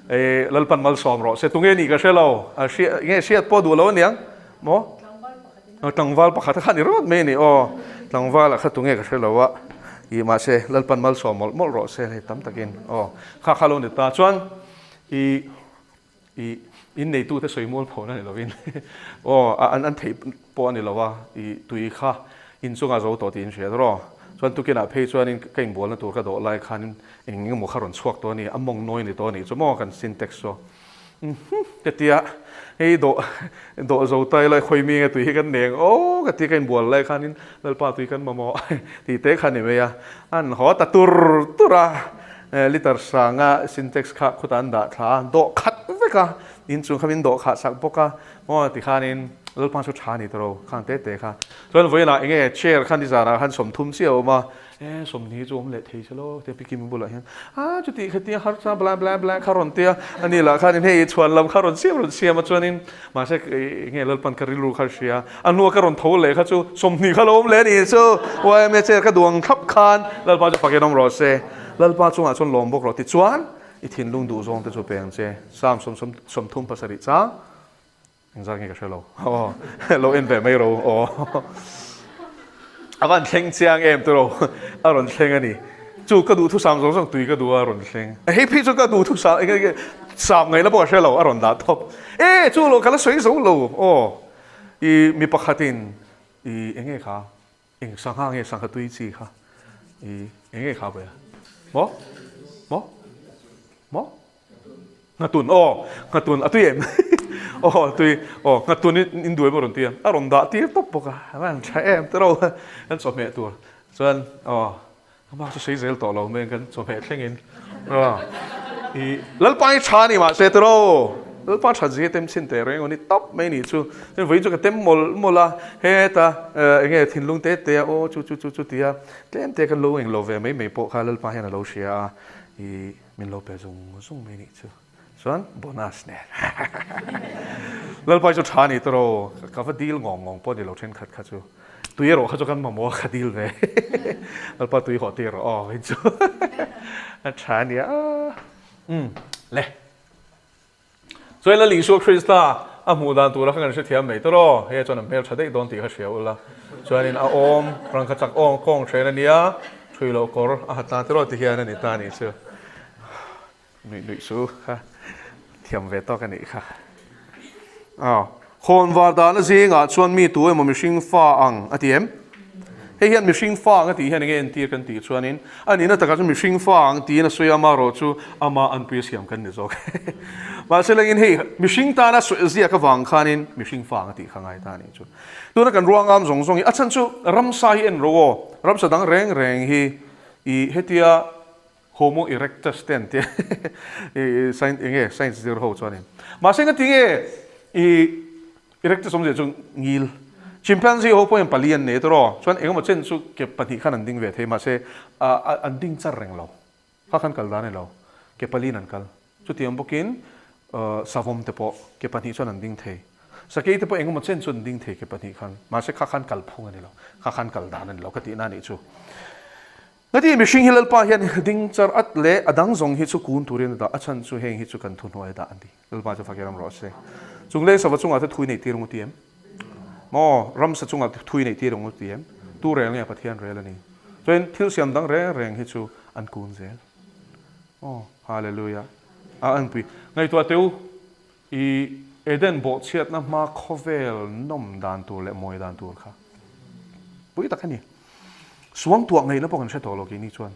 e Lalpan malsawm rawh se, tunge nih ka hre lo, a hria nge hriat pawh duh lo aniang maw, tlangval pakhat kha ni ringawt mai a ni aw, tlangval ah kha tunge ka hre lo a, ih mahse Lalpan malsawm mawlh mawlh rawh se hei tam takin aw, kha kha lo ni ta chuan ih. I in neitute sawi mual pho na ni lovin aw an an theih pawh a ni lo a, i tui kha in chungah zo tawh tih in hria rawh. Chuan tukinah phei chuanin ka inbualna tur ka dawh lai khanin eng eng emaw kha rawn chhuak tawh a ni, a mawng nawi ni tawh a nih chu maw kan syntax chu. Umm ka tia hei dawh dawh zo ta ila khawi mi nge tui hi kan neng aw ka tia ka inbual lai khanin Lalpa tui kan mamawh tih te kha ni mai a, an haw ta tur tur a. Liter sanga Sintex kha khutah an dah thla a, dawh khat vek a, inchung kha min dawh khah sak bawk a, maw tikhanin Lalpa chu tha a ni tawh lo, khang te te kha. Chuan vawiinah eng nge chair kha nizanah khan 30 chiah a awm a, e 20 chu awm leh thei se law tia Pi Kimi bulah hian a chuti khatia har chuan bla bla bla kha rawn tia, ani lah khanin hei chhuan lam kha rawn siam rawn siam a chuanin mahse eng nge Lalpan ka rilru kha hria, a hnua ka rawn tho leh kha chu 20 kha lo awm leh a ni chu, YMA chair ka duang thlap khan Lalpa chu fakin awm rawh se. Lalpa chungah chuan lawm bawk rawh tichuan i thinlung duh zawng te chu pe ang che. Psalm 37 chang engzat nge ka hre lo. Aw lo en ve mai ro aw. A van thleng chiang em tawh lo a rawn thleng a ni. Chu ka duh thusam zawng zawng tui ka duh a rawn thleng. Hei phei chu ka duh thusam eng eng sam ngaihna pawh ka hre lo a rawn dah thawp. E chu lo ka la sawi zo lo aw. I mi pakhatin i eng nge kha Eng sangha nge sangha tui chi kha i eng nge kha vawi a? Maw? Maw? Maw? Nghatun aw nghatun a tui em? Aw tui aw nghatun in in duai maw rawn ti a a rawn dah tir tawp bawk a a van tha em te ro kan chawhmeh tur chuan aw Amah chu sawi zel tawh lo mai kan chawhmeh thlengin i Lalpa hi tha a ni mahse tiraw Lalpa tha zia tem chhin teh reng aw ni tawp mai ni chu chuan vawiin chu ka tem mawlh mawlh a heta eng nge thinlung te te a aw chu chu chu chu tia tlem te kan lo englo ve mai mai pawh kha Lalpa hian a lo hria a i min lo pe zung zung mai ni chu chuan bonus nen Lalpa hi chu tha a ni tiraw ka va dil ngawng ngawng pawh ni lo thenkhat kha chu. Tui erawh kha chu kan mamawh a ka dil ve. Lalpa tui hawh tir rawh aw hei chu a tha a nia. Umm le. Chuan Lal Isua Krista a hmuh dan tura kha kan hrethiam mai tawh aw. Hei chuan a hmel tha daih dawn tih kha hria ula. Chuanin a awm rangkha chak awng kawng hren a nia, thui loh kawr a ha ta tiraw ti hian a ni ta a nih chu. Nuih nuih chu kha thiam ve tawk a nih kha. Aw, khawnvar dahna zingah chuan mi tu emaw mihring fa ang a ti em? Hei hian mihring fa ang a tih hian enge entir kan tih chuanin a nihna takah chuan mihring fa ang tiin a sawi a, amaherawh chu ama anpui a siam kan ni zawk. Mahse lengin hei mihring tana sawi ziak avang khanin mihring fa ang a tih kha ngai ta a nih chu. Tuna kan ruangam zawng zawng hi a chhan chu ramsa hi en ro aw, ramsa dang reng reng hi i hetia Homo erectus te an tia i science eng nge science zir ho chuanin. Mahse engati nge i erectus awmzia chu ngil. Chimpanzee ho pawhin pali an nei tawh chuan engemaw chen chu ke pahnih khan an ding ve thei mahse an ding char reng lo. Kha khan kal dan a ni lo. Ke paliin an kal. Chutiang bawkin savawm te pawh ke pahnih chuan an ding thei. Sakei te pawh engemaw chen chu an ding thei ke pahnih khan. Mahse kha khan kal phung a ni lo. Kha khan kal dan a ni lo ka tihna a nih chu. Heti mihring hi Lalpa hian ding char at leh a dang zawng hi chu kun turin a dah, a chhan chu heng hi chu kan thuhnuai a dah a ni. Lalpa chu fakir ram rawh se. Chung leng sava chungah te thui neih tir ang u ti em? Maw, ramsa chungah te thui neih tir ang u ti em? Tu rel nge Pathian rel a ni. Chuan thil siam dang reng reng hi chu an kun zel. Aw, Hallelujah. A anpui. Ngaihtuah teh u, I Eden bawhchhiatna hma khawvel nawm dan tur leh mawi dan tur kha pui tak a ni. Suangtuah ngaihna pawh kan hre tawh lo keini chuan.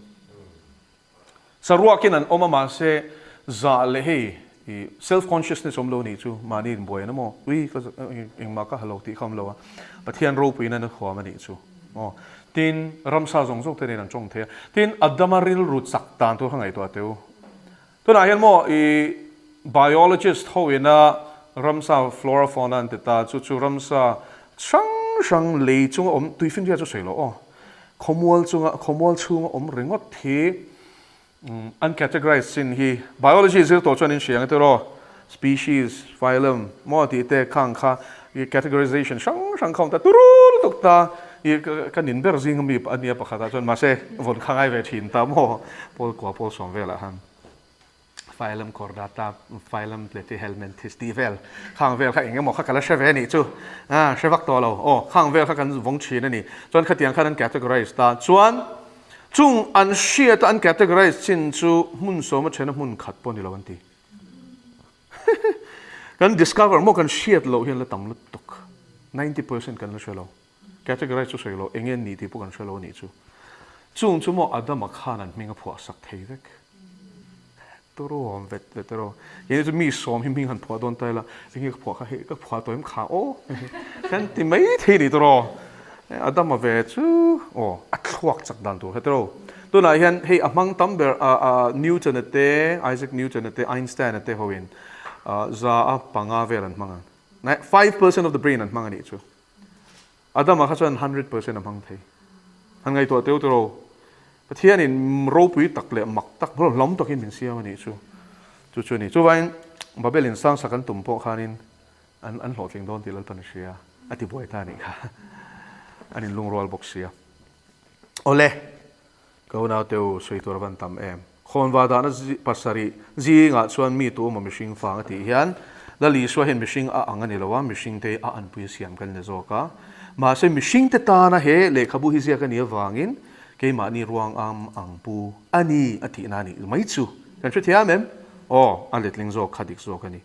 Saruakin an awm a mahse zah leh hei i self consciousness awm lo nih chu mahni inbuai an emaw ui ka engmah ka ha lo tih kha awm lo a, Pathian ropuina na huam a nih chu aw. Tin, ramsa zawng zawng te nen an tawng thei a. Tin, Adama rilru chak dan tur kha ngaihtuah teh u. Tunah hian maw i biologist ho ina ramsa flora fauna an ti ta chu chu ramsa hrang hrang lei chunga awm tuifinriat chu sawi lo aw khawmual chunga khawmual chhunga awm ringawt hi an categorize chin hi biology zir tawh chuan in hria ang tiraw species phylum maw tih te khang kha i categorization hrang hrang kha awm ta turu lutuk ta i ka nin ber zing ami a nia pakhatah chuan mahse vawn kha ngai ve thin ta maw pawl kua pawl sawm velah khan phylum chordata phylum platyhelminthes tih vel khang vel kha eng emaw kha ka la hre ve anih chu a hre vak tawh lo aw khang vel kha kan vawng thin a ni chuan khatiang khan an categorize ta chuan chung an hriata an categorize chin chu hmun sawma thena hmun khat pawh ni lo an ti. Kan discover maw kan hriat loh hian la tam lutuk. 90% kan la hre lo. Categorize chu sawi lo, eng nge an nih tih pawh kan hre lo a nih chu. Chung chu maw Adama khan an hming a phuah sak thei vek. Turu awm vet vet ero. Keini chu mi sawm hi hming han phuah dawn ta ila, eng nge ka phuah kha hei ka phuah tawh em kha aw kan ti mai thei ni tawh ro. Adama ve chu aw a thluak chak dan tur kha tiro. Tunah hian hei a hmang tam ber Newton-a te, Isaac Newton-a te, Einstein-a te hoin 5% vel an hmang ang. 5% of the brain an hmang a nih chu. Adama kha chuan 100% a hmang thei. Han ngaihtuah teu tiraw? Pathianin ropui tak leh mak tak, hlawm takin min siam a nih chu. Chu chu a ni. Chuvangin Babel in sangsak an tum pawh khanin an an hlawhtling dawn tih Lalpan a hria a ti buai ta a nih kha. An inlungrual bawk sia. Awle, ka unaute u, sawi tur a van tam em. Khawnva dahna pasarih zingah chuan mi tu emaw mihring fang a tih hian Lal Isua hian mihring a ang a ni lo a, mihringte hi a anpui a siam kan ni zawk a. Mahse mihringte tana he lehkhabu hi ziak a nih avangin keimahni ruang am ang pu a ni a tihna a nih mai chu. Kan hrethiam em? Aw, a letling zawk kha dik zawk a ni.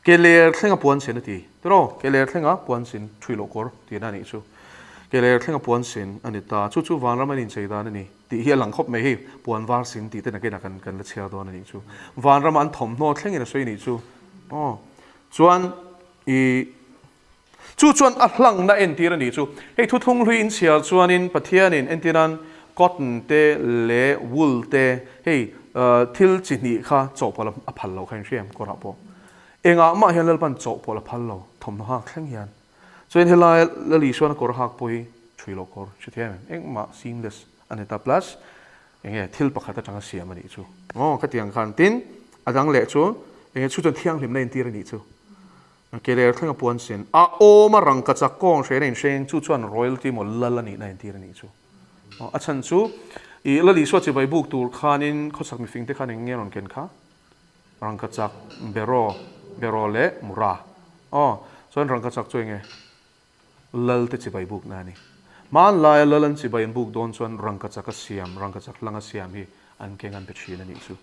Ke ler thlenga puan sin a ti. Tiraw? Ke ler thlenga puan sin thui loh kawr tihna a nih chu. Ke ler thlenga puan sin a ni ta. Chu chu vanram an inchei dan a ni tih hi a lang khawp mai hei. Puan var sin tih te nakinah kan kan la chhiar dawn a nih chu. Vanrama an thawmhnaw thlengin a sawi a nih chu. Aw. Chuan i. Chu chuan a hlangna entir a nih chu. Hei thuthlung hlui inchhiar chuanin Pathianin entirnan cotton te leh wool te hei thil chi hnih kha chawhpawlh a phal loh kha in hria em kawrah pawh. Engah mah hian Lalpan chawhpawlh a phal lo thawmhnaw hak thleng hian. Chuan helai Lal Isuan a kawr hak pawh hi thui loh kawr hrethiam em engmah seamless a ni ta plus enge thil pakhat atanga siam a nih chu. Aw khatiang khan tin a dang leh chu enge chu chuan thianghlimna entir a nih chu. Ke ler thleng a puan sin. A awm a rangkachak kawng hrein a inhreng chu chuan royalty emaw lal a nihna a intir a nih chu. A chhan chu i Lal Isua chibai buk tur khanin khawchhak mifing te khan eng nge rawn ken kha? Rangkachak beraw, beraw leh mura. Aw, chuan rangkachak chu eng nge? Lal te chibai bukna a ni. Hmanlaia lal an chibai an buk dawn chuan rangkachak a siam, rangkachak hlang a siam hi an keng an pe thin a nih chu.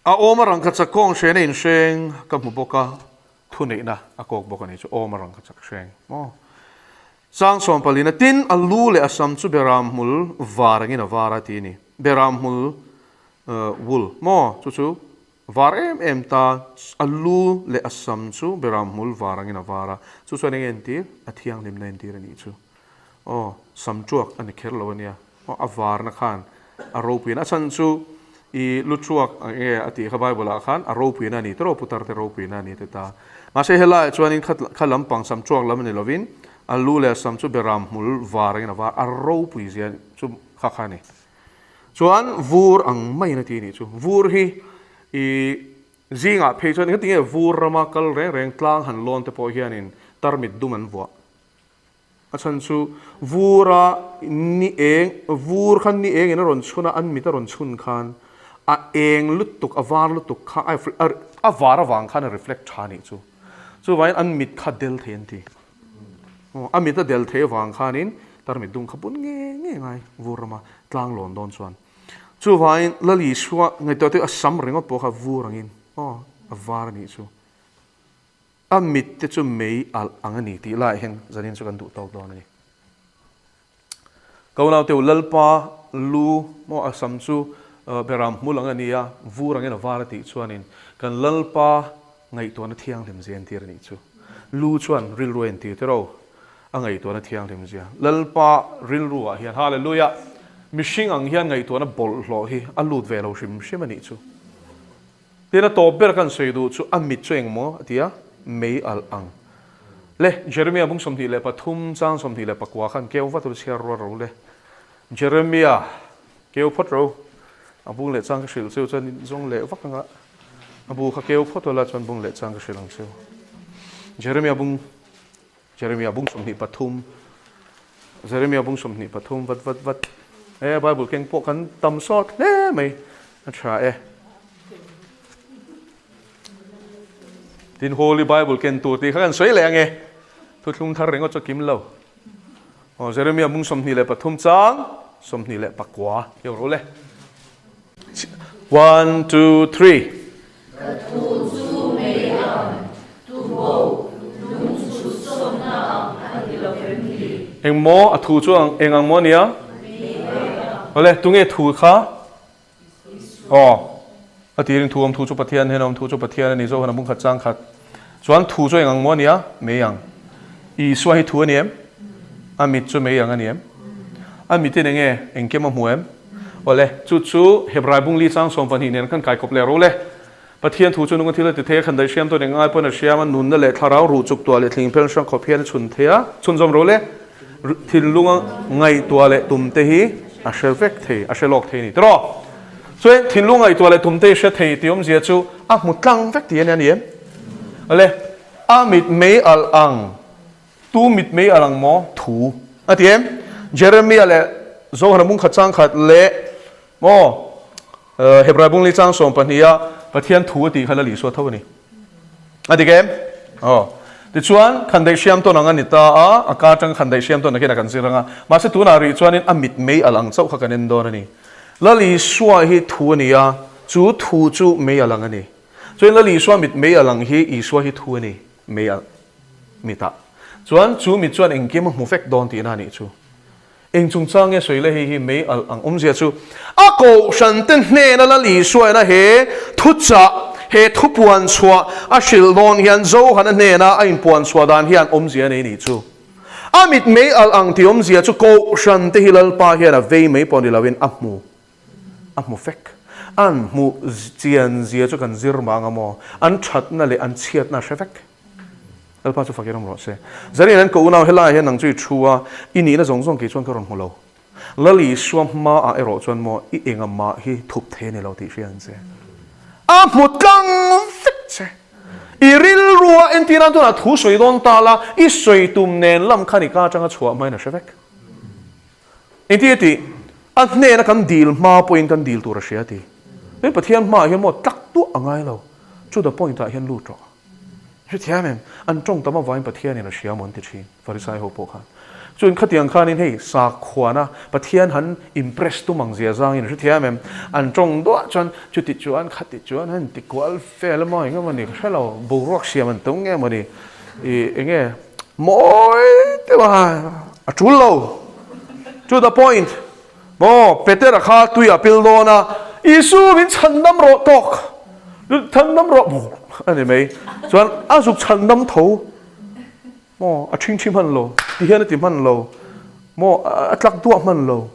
A awm a rangkachak kawng hren a inhreng ka hmu bawk a, thuneihna a kawk bawk a ni chu awm a rangkachak hreng maw. Chang sawm palina tin a lu leh a sam chu beram hmul var angin a var a ti a ni. Beram hmul wool maw chu chu var em em ta a lu leh a sam chu beram hmul var angin a var a, chu chuan eng entir? A thianghlimna entir a nih chu. Aw, sam tuak a ni kher lo a nia. Aw, a varna khan a ropuina. A chhan chu i lu tuak ang nge a tih kha Bible ah khan a ropuina a ni tawrh aw, putar te ropuina a ni te ta. Mahse helaiah chuanin kha kha lampang sam tuak lam a ni lovin a lu leh a sam chu beram hmul var angin a var a ropui zia chu kha kha a ni. Chuan vur ang maiin a ti a nih chu. Vur hi i zingah phei chuan engati nge vur rama kal reng reng tlang han lawn te pawh hianin tarmit dum an vuah. A chhan chu vura ni eng, vur khan ni engin a rawn chhun a, an mit a rawn chhun khan a eng lutuk, a var lutuk kha a a var avang khan a reflect tha nih chu. Chuvangin an mit kha del thei an ti. Aw, a mit a del thei avang khanin tarmit dum kha bun nge nge ngai vur rama tlang lawn dawn chuan. Chuvangin Lal Isua ngaihtuah te a sam ringawt pawh kha vur angin aw a var a nih chu. A mit te chu mei alh ang a ni tih laiah hian zanin chu kan duh tawk dawn a ni. Ka unaute u, Lalpa lu maw a sam chu beram hmul ang a ni a, vur angin a var a tih chuanin kan Lalpa ngaihtuahna thianghlim zia entir a nih chu. Lu chuan rilru a entir tiraw? A ngaihtuahna thianghlim zia. Lalpa rilruah hian Hallelujah! Mihring ang hian ngaihtuahna bawlhhlawh hi a lut ve lo hrim hrim a nih chu. Tin a tawp ber kan sawi duh chu a mit chu engmaw a ti a, mei alh ang. Le, Jeremia bung 23 chang 29 khan keu vat ru chhiar rual ro le. Jeremia, keu phawt ro. A bung leh chang ka hrilh cheu chuan in zawng leh vak anga a bu kha keu phawt ula chuan bung leh chang ka hrilh ang cheu. Jeremia bung Jeremia bung 23 Jeremia bung 23 vat vat vat e Bible keng pawh kan tam sawt hle mai a tha e tin Holy Bible ken tur tih kha kan sawi leh ange thuthlung thar ringawt chu kim lo aw Jeremia bung 23 chang 29 keu ro le One, two, three.
Ka thu chu mei ang, tuboh lung chu sawmna ang a ni lo em ni?
Eng maw? A thu chu ang eng ang maw a nia?
Mei ang.
Awle, tunge thu kha? Aw, a tirin thu awm thu chu Pathian hian awm thu chu Pathian a ni, Zohan a bung khat chang khat. Chuan thu chu eng ang maw a nia? Mei ang. Isua hi thu a ni em? A mit chu mei ang a ni em? A mitin enge engkim a hmu em? Awle, chu chu Hebrai bungli chang 12 nen khan kaikawp leh ro le. Pathian thu chu nunga thil a ti thei a, khan daih hriam tawn eng ngai pawn a hriam a, nunna leh thlarau ruh chuk tuah leh thling phel hrang khawp hian a chhun thei a, chhunzawm ro le. Thinlunga ngaihtuah leh tum te hi a hre vek thei, a hre lawk thei a ni tiraw? Chuan thinlung ngaihtuah leh tum te hi hre thei tih awmzia chu a hmu tlang vek tih a ni a ni em? Awle, a mit mei alh ang, tu mit mei alh ang maw? Thu a ti em? Jeremia leh Zohana bungkhat changkhat leh maw Hebrai bungli chang 12 a Pathian thu a tih kha Lal Isua tho a ni. A dik em? Aw. Tichuan, khandaih hriam tawn ang a ni ta a, a ka atanga khandaih hriam tawn takin a kan zir ang a. Mahse tunah rih chuanin a mit mei alh ang chauh kha kan en dawn a ni. Lal Isua hi thu a ni a, chu thu chu mei alh ang a ni. Chuan Lal Isua mit mei alh ang hi Isua hi thu a ni, mei alh mitah. Chuan chu mit chuan engkim a hmu vek dawn tihna a nih chu. Eng chungchang nge sawi le hei hi mei alh ang awmzia chu a kohhran te hnena Lal Isuaina he thuchah, he thupuan chhuah a hrilh dawn hian Johana hnena a inpuan chhuah dan hian awmzia a nei nih chu. A mit mei alh ang tih awmzia chu kohhran te hi Lalpa hian a vei mai pawh ni loin a hmu, a hmu vek. An hmuh chian zia chu kan zir mang a maw? An thatna leh an chhiatna a hre vek. Lalpa chu fakin awm rawh se. Zarin an ko unau helaiah hian nang chu i thu a, i nihna zawng zawng kei chuan ka rawn hmu lo. Lal Isua hmaah erawh chuan maw i enga mah hi thup thei a ni lo tih hria ang che. A hmu tlang vek che. I rilrua entir nan tunah thu sawi dawn ta la, i sawi tum nen lam khan i ka atanga chhuah hmain a hre vek. Engtin a tih? A hnena kan dil hma pawhin kan dil tur a hria a ti. Pathian hmaah hian maw tlak tuah a ngai lo. To the point ah hian lut rawh. Hrethiam em? An tawng tam avangin Pathianin a hria maw an ti thin, Farisai ho pawh khan. Chuan khatiang khanin hei sakhuana Pathian han impress tum ang zia zangin hrethiam em? An tawng duah chuan chuti chuan khati chuan han ti kual fel emaw eng emaw ni ka hre lo, boruak siam an tum nge maw ni ih eng nge mawi deuh a a tul lo. To the point. Maw, Petera kha tui a pil dawn a, Isu min chhandam rawh tawk, chhandam rawh a ni mai. Chuan a zuk chhandam tho, maw, a ṭhingṭhi hman lo, ti hian a ti hman lo, maw, a tlak duah hman lo,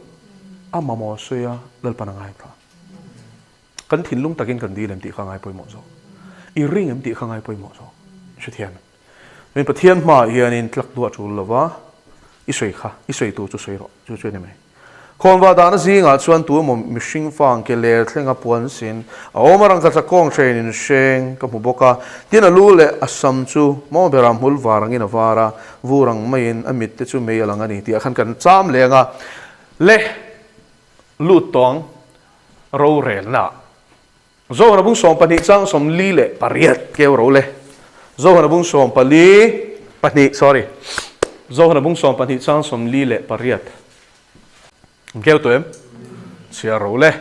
a mamawh sawi a, Lalpan a ngai phah. Kan thinlung takin kan dil em tih kha ngai pawimawh zawk. I ring em tih kha ngai pawimawh zawk. Hrethiam em? Min Pathian hmaah hianin tlak duah tul lova, i sawi kha, i sawi tur chu sawi rawh, chu chu a ni mai. Khawnva dahna zingah chuan tu emaw mihring fang ke ler thlenga puan sin a awm a, rangkachak kawng hrein in hreng ka hmu bawk a, tin a lu leh a sam chu maw berah hmul var angin a var a, vur ang maiin a mit te chu mei a lang a ni tih ah khan kan cham leng a, le lut tawng rorelna ah. Zohana bung 12 chang 48 keu ro le. Zohana bung 14 pahnih sorry. Zohana bung 12 chang 48 keu tawh em? Chhiar ro le.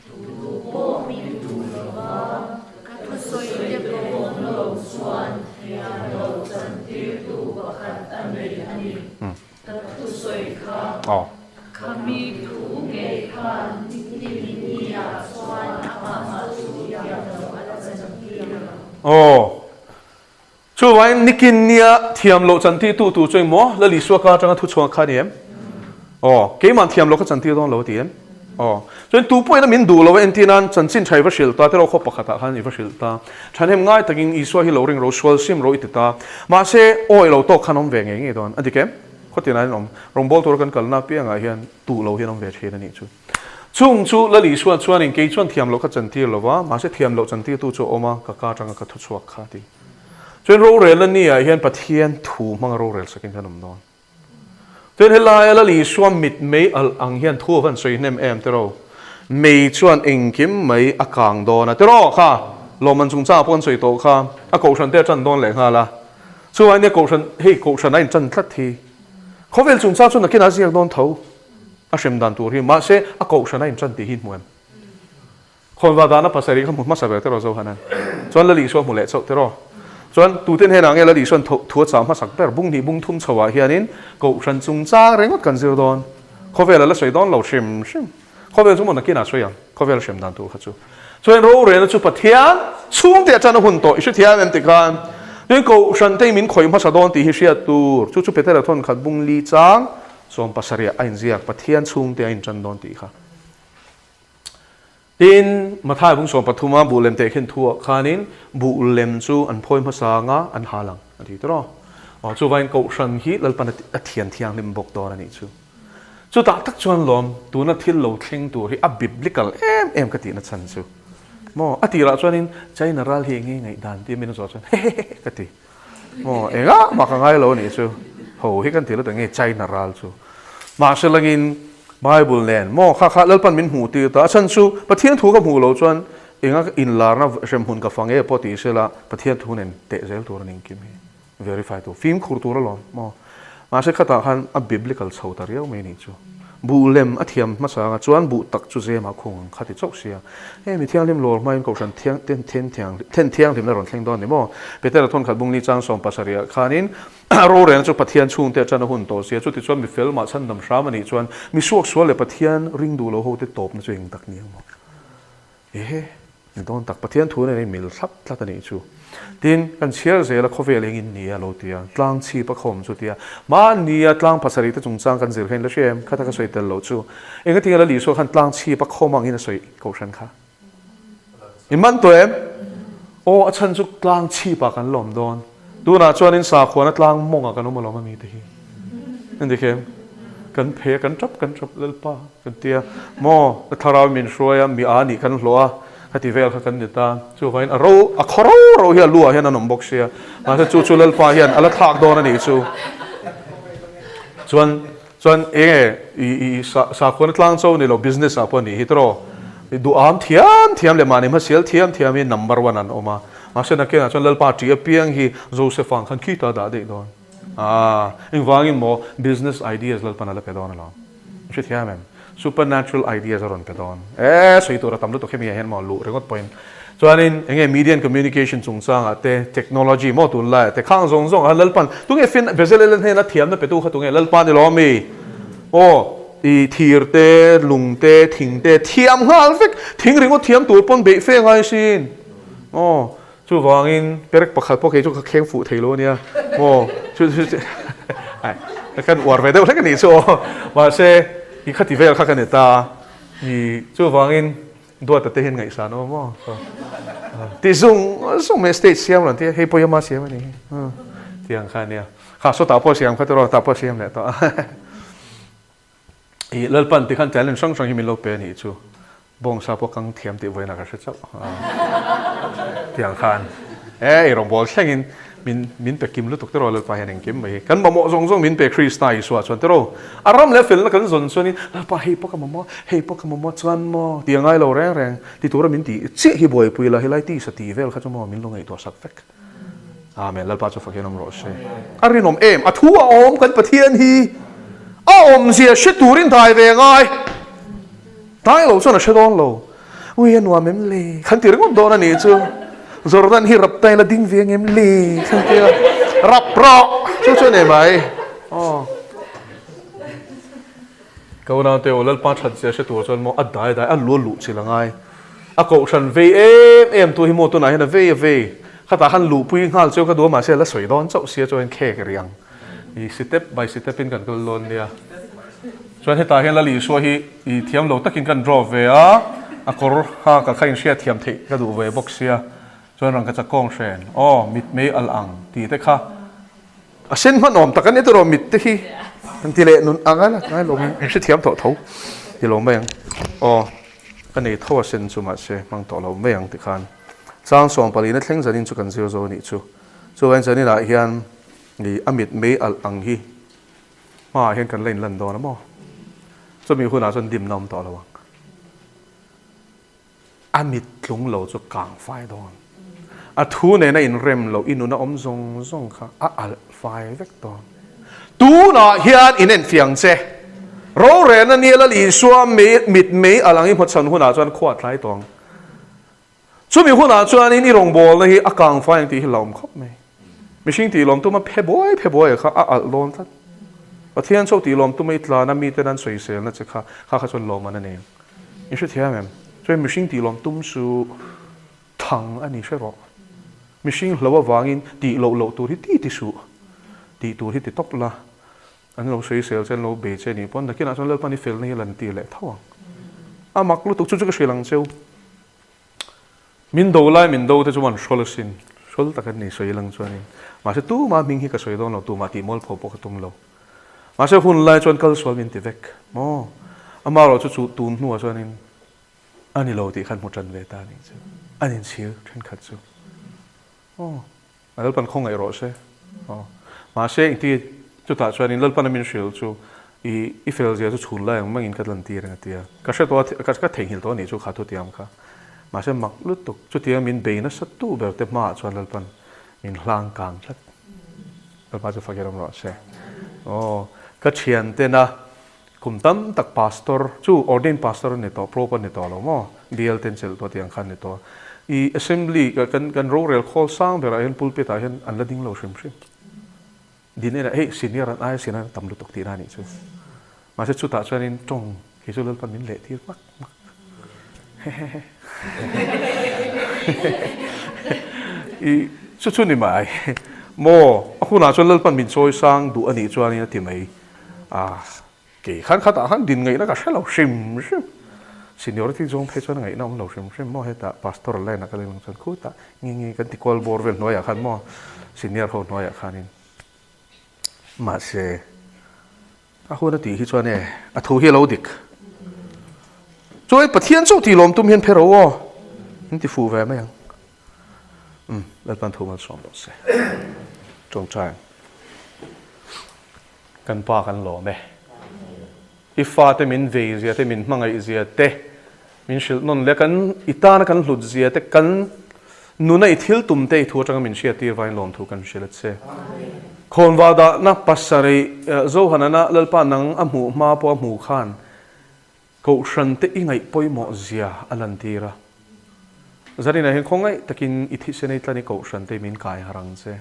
Tu pawh min duh lova, ka thusawi te pawh awm lo chuan thiam loh chantirtu pakhat a nei a ni. Ka thusawi kha khami thu ngei khan nimin ah chuan amah chu thiam loh a la chantir ang.
Aw. Chuvangin nikin nia thiam loh chantir tu tur chu engmaw Lal Isua ka atanga thu chhuak kha a ni em? Aw. Keimah thiam loh kha chantir dawn lo a ti em? Aw. Chuan tu pawhin a min duh lo a entir nan chanchin tha i va hrilh ta tiraw khaw pakhatah khan i va hrilh ta. Thahnem ngai takin Isua hi lo ring ro, sual sim ro i ti ta. Mahse, awi lo tawk khan awm ve ngei ngei dawn. A dik em? Khawtinah hian awm. Rawngbâwl tura kan kalna apiangah hian tuh lo hian awm ve thin a nih chu. Chung chu Lal Isua chuanin kei chuan thiam loh kha chantir lo va, mahse thiam loh chantirtu chu a awm a, ka ka atanga ka thu chhuak kha a ti. Chuan rorelna ni-ah hian Pathian thu hmanga rorel sakin kan awm dawn. Chuan helaia Lal Isua mit mei alh ang hian thu a van sawi hnem em tiraw? Mei chuan engkim mai a kang dawn a tiraw kha? Lawmman chungchangah pawh an sawi tawh kha, a kohhran te a tan dawn leh nghal a. Chuvangin nia kohhran, hei kohhran a intan tlat hi. Khawvel chungchang chu nakinah a ziak dawn tho a hrem dan tur hi, mahse a kohhran a intan tih hi hmu em? Khawnva dahna pasarih kha hmu hmasa ber tiraw Zohanan? Chuan Lal Isua hmu leh chauh tiraw? Chuan tuten henah nge Lal Isuan thu a chah hmasak ber? Bung hnih bung thum chhoah hianin Kohhran chungchang ringawt kan zir dawn. Khawvel a la sawi dawn lo hrim hrim. Khawvel chu maw nakinah sawi ang, khawvel hrem dan tur kha chu. Chuan rorelna chu Pathian chhungte atan a hun tawh i hrethiam em tikhan. Tin, Kohhran te min khawih hmasa dawn tih hi hriat tur. Chu chu Petera thawn khat bung li chang 70 a inziak, Pathian chhungte a intan dawn tih kha. Tin, Mathai bung 13 a buh lem teh khin thuah khanin buh lem chu an phawi hmasa anga an hal ang a ti tawh. Aw, chuvangin Kohhran hi Lalpan a thian thianghlim bawk dawn a nih chu. Chutah tak chuan lawm tuna thil lo thleng tur hi a biblical em em ka tihna chhan chu. Maw, a tirah chuanin China ral hi enge ngaihdan tia min a zawh chuan hehehe ka ti. Maw, engah mah ka ngai lo a nih chu. Ho hi kan ti lo ta nge China ral chu. Mahse langin Bible nen maw kha kha Lalpan min hmuh tir ta. A chhan chu Pathian thu ka hmuh loh chuan enga inlarna hremhmun ka fang e pawh ti sela Pathian thu nen teh zel tur a ni engkim hi. Verify tur, fimkhur tur alawm maw? Mahse khatah khan a biblical chho ta riau mai nih chu. Buh lem a thiam hmasa anga chuan buh tak chu zemah khung ang kha ti chauh sia. Hei mi thianghlim lawr hmain kohhran thiang ten then thiang then thianghlimna rawn thleng dawn ni maw? Petera thawn khat bungli chang 70 ah khanin rorelna chu Pathian chhungte atan a hun tawh sia. Chutichuan mi fel mah chhandam hram a nih chuan mi suaksual leh Pathian ring duh lo hote tawpna chu eng tak ni ang maw? Ehe, ni dawn tak, Pathian thu nen a inmil thlap tlat a nih chu. Tin, kan chhiar zel a, khawvel engin ni a lo ti a, tlang chhip a khawm chu tia. Mahnia tlang pasarih te chungchang kan zir kha in la hria em? Khata ka sawi tel loh chu. Engatinge Lal Isua khan tlang chhip a khawm angin a sawi kohhran kha? In man tawh em? Aw, a chhan chu tlang chhipah kan lawm dawn. Tunah chuanin sakhuana tlang mawngah kan awm alawm a mite hi. Engti khem? Kan phei a, kan tap kan tap Lalpa kan ti a, maw ka thlarau min hruai a, mi a nih kan hlawh a, khati vel kha kan ni ta. Chuvangin a ro, a khaw ro ro hi a lu ah hian an awm bawk sia. Mahse chu chu Lalpa hian a la thlak dawn a nih chu. Chuan Chuan enge i sakhuana tlang cho ni lo business ah pawh a nih hi tawh i duham thiam thiam leh mahni hmasial thiam thiam hi number one an awm a, mahse nakinah chuan Lalpa ṭih apiang hi Joseph ang khan khita dah daih dawn a, engvangin maw business ideas Lalpan a la pe dawn alawm, i hrethiam em? Supernatural ideas a rawn pe dawn e, sawi tur a tam lutuk hemi ah hian maw luh ringawt pawhin. Chuanin enge media and communication chungchangah te, technology maw tunlaiah te khang zawng zawng ah Lalpan tunge fin Bezalel hnena thiamna petu kha tunge Lalpa ni lo ami? Aw i thir te, lung te, thing te thiam nghal vek, thing ringawt thiam tur pawn beih fe ngai sin. Aw chuvangin perek pakhat pawh kei chu ka kheng fuh thei lo ania maw chu chu ai kan uar ve deuh hlek anih chu aw mahse i khati vel kha ka ni ta i chuvangin Duata te hian ngaihsan awm maw? Ti zung zung mai stage siam rawn tia hei pawh ama siam a ni hi ti ang kha ania kha saw tah pawh siam kha tiraw tah pawh siam leh tawh i Lalpan ti khan talent hrang hrang hi min lo pe a nih chu bawngsa pawh kang thiam tih vawiin ah ka hre chauh ti ang khan e ei rawngbawl thlengin Min min pe kim lutuk tiraw Lalpa hian engkim mai hi kan mamawh zawng zawng min pe Krista Isua chuan tiraw a ram leh felna kan zawn chuanin Lalpa hei pawh ka mamawh hei pawh ka mamawh chuan maw ti a ngai lo reng reng ti tura min tih chiah hi buaipui la helai tisa tih vel kha chu maw min lo ngaihtuah sak vek Amen Lalpa chu fak hian awm rawh se a rinawm em a thu a awm kan Pathian hi a awmzia hre turin dai ve ngai. Tlai lo chuan a hre dawn lo. Ui a nuam em le? Khan ti ringawt dawn a nih chu. Jordan hi rap tail a ding ve ang em le? Khan ti a. Rap rawh! Chu chu a nei mai. Aw. Ka unau te aw Lalpa that zia hre tur chuan maw a dai dai a lu a luh chilh a ngai. A kohhran vei em em tu hi maw tunah hian a vei a vei. Khatah khan luhpui nghal chu ka duh a mahse a la sawi dawn chauh sia chuan khek rih ang. I sitep by sitep in kan kal dawn nia. Chuan hetah hian Lal Isua hi i thiam lo takin kan draw ve a, a kawr ha ka kha inhriat thiam theih ka duh ve bawk sia. Chuan rangkachak kawng hren, aw mit mei alh ang tih te kha a sen hman awm tak a ni tawh mit te hi kan ti leh nun ang a la ngai lo in hrethiam tawh tho ti lo mai ang. Aw ka nei tho a sen chu mahse hmang tawh lo mai ang tikhan chang 14 a thleng zanin chu kan zir zo a nih chu. Chuan zaninah hian I a mit mei alh ang hi hmaah hian kan la inlan dawn a maw? Chumi hunah chuan dimna awm tawh lo ang. A mit tlung lo chu kang fai dawn. A thu nena inrem loh i nuna awm zawng zawng kha a alh fai vek dawn. Tunah hian in enfiang che. Rorelna nia Lal Isua mit mei alh ang i hmachhan hunah chuan khua tlai tawh ang. Chumi hunah chuanin i rawngbawlna hi a kang fai ang tih hi hlauhawm khawp mai. Mihring tih lawm tuma phe buai phe buai kha a alh dawn tlat. Pathian chauh tih lawm tuma i tlana miten an sawiselna che kha kha kha chuan lawm an a nei ang. I hrethiam em? Chuan mihring tih lawm tum chu thang a ni hre rawh. Mihring hlo avangin tih loh loh tur hi ti ti suh. Tih tur hi ti tawp la. An lo sawisel che, an lo bei che nih pawn nakinah chuan Lalpan i felna hi a lan tir leh tho ang. A mak lutuk chu chu ka hrilh ang cheu. Min do lai min do te chu an hrawl asin. Hrawl tak an ni sawi lang chuanin. Mahse tumah hming hi ka sawi dawn lo, tumah tih mualpho pawh ka tum lo. Mahse hun lai chuan kal sual min ti vek maw? Amaherawhchu chu tun hnuah chuanin a ni lo tih khan hmu tan ve ta anih chu. An inchhir thenkhat chu. Aw, a Lalpan khawngaih rawh se. Aw, mahse engti chutah chuanin Lalpan a min hrilh chu i i fel zia chu chhun lai ang mangin ka lantir ang a ti a. Ka hre tawh a, ka theihnghilh tawh anih chu kha thutiam kha. Mahse mak lutuk, chutia min bei nasa tu ber te hmaah chuan Lalpan min hlang kang tlat. Lalpa chu fakir awm rawh se. Aw, ka thiantena kum tam tak pastor chu ordained pastor a ni tawh, probe a ni tawh lo maw? Bial ten chelh tawh tih ang khan a ni tawh. I assembly kan kan rorel khawl sang berah hian pulpit ah hian an la ding lo hrim hrim. Din enah hei senior an aia senior an tam lutuk tihna a nih chu. Mahse chutah chuanin tawng kei chu Lalpan min leh tir hmak hmak. Hehehe. I chu chu ni mai. Maw a hunah chuan Lalpan min chawi sang duh a nih chuanin a ti mai. A kei khan khatah khan din ngaihna ka hre lo hrim hrim. Seniority zawng phei chuan ngaihna awm lo hrim hrim maw hetah pastor line ah ka leng lang chuan khutah nge nge kan ti kual bawr vel hnuaiah khan maw senior ho hnuaiah khanin mahse A hun a tih hi chuan e, a thu hi a lo dik. Chuan Pathian chauh tih lawm tum hian phe ro aw, min ti fuh ve mai ang. Umm, Lalpan thu malsawm rawh se. Tawngtai ang. Kan pa kan lawm e. I fate min vei zia te, min hmangaih zia te, Min hrilh nawn leh kan i tana kan hlut zia te, kan nuna i thil tum te i thu atanga min hriat tir vangin lawmthu kan hrilh a che. Khawnvar dahna pasarih Zohanana Lalpa nang a hmuh hma pawh a hmu khan Kohhran te i ngaih pawimawh zia a lantir a. Zaninah hian khawngaih takin i thisen ei tlan i Kohhran te min kai harh ang che.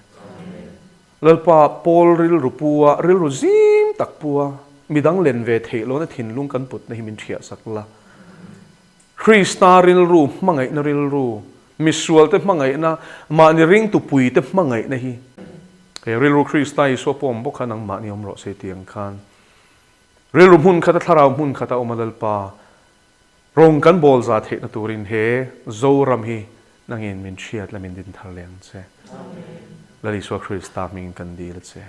Lalpa Paul rilru pu a, rilru zim tak pu a, midang len ve theih lohna thinlung kan putna hi min thiahsak la. Krista rilru hmangaihna rilru, misualte hmangaihna, mahni ringtupuite hmangaihna hi he rilru Krista Isua pawh awm bawk kha nangmahni awm rawh se tih ang khan rilru hmun khata thlarau hmun khata awm a Lalpa Rawng kan bawl za theihna turin he Zoram hi nangin min hriat la min din thar leh ang che. Lal Isua Krista hmingin kan dil a che.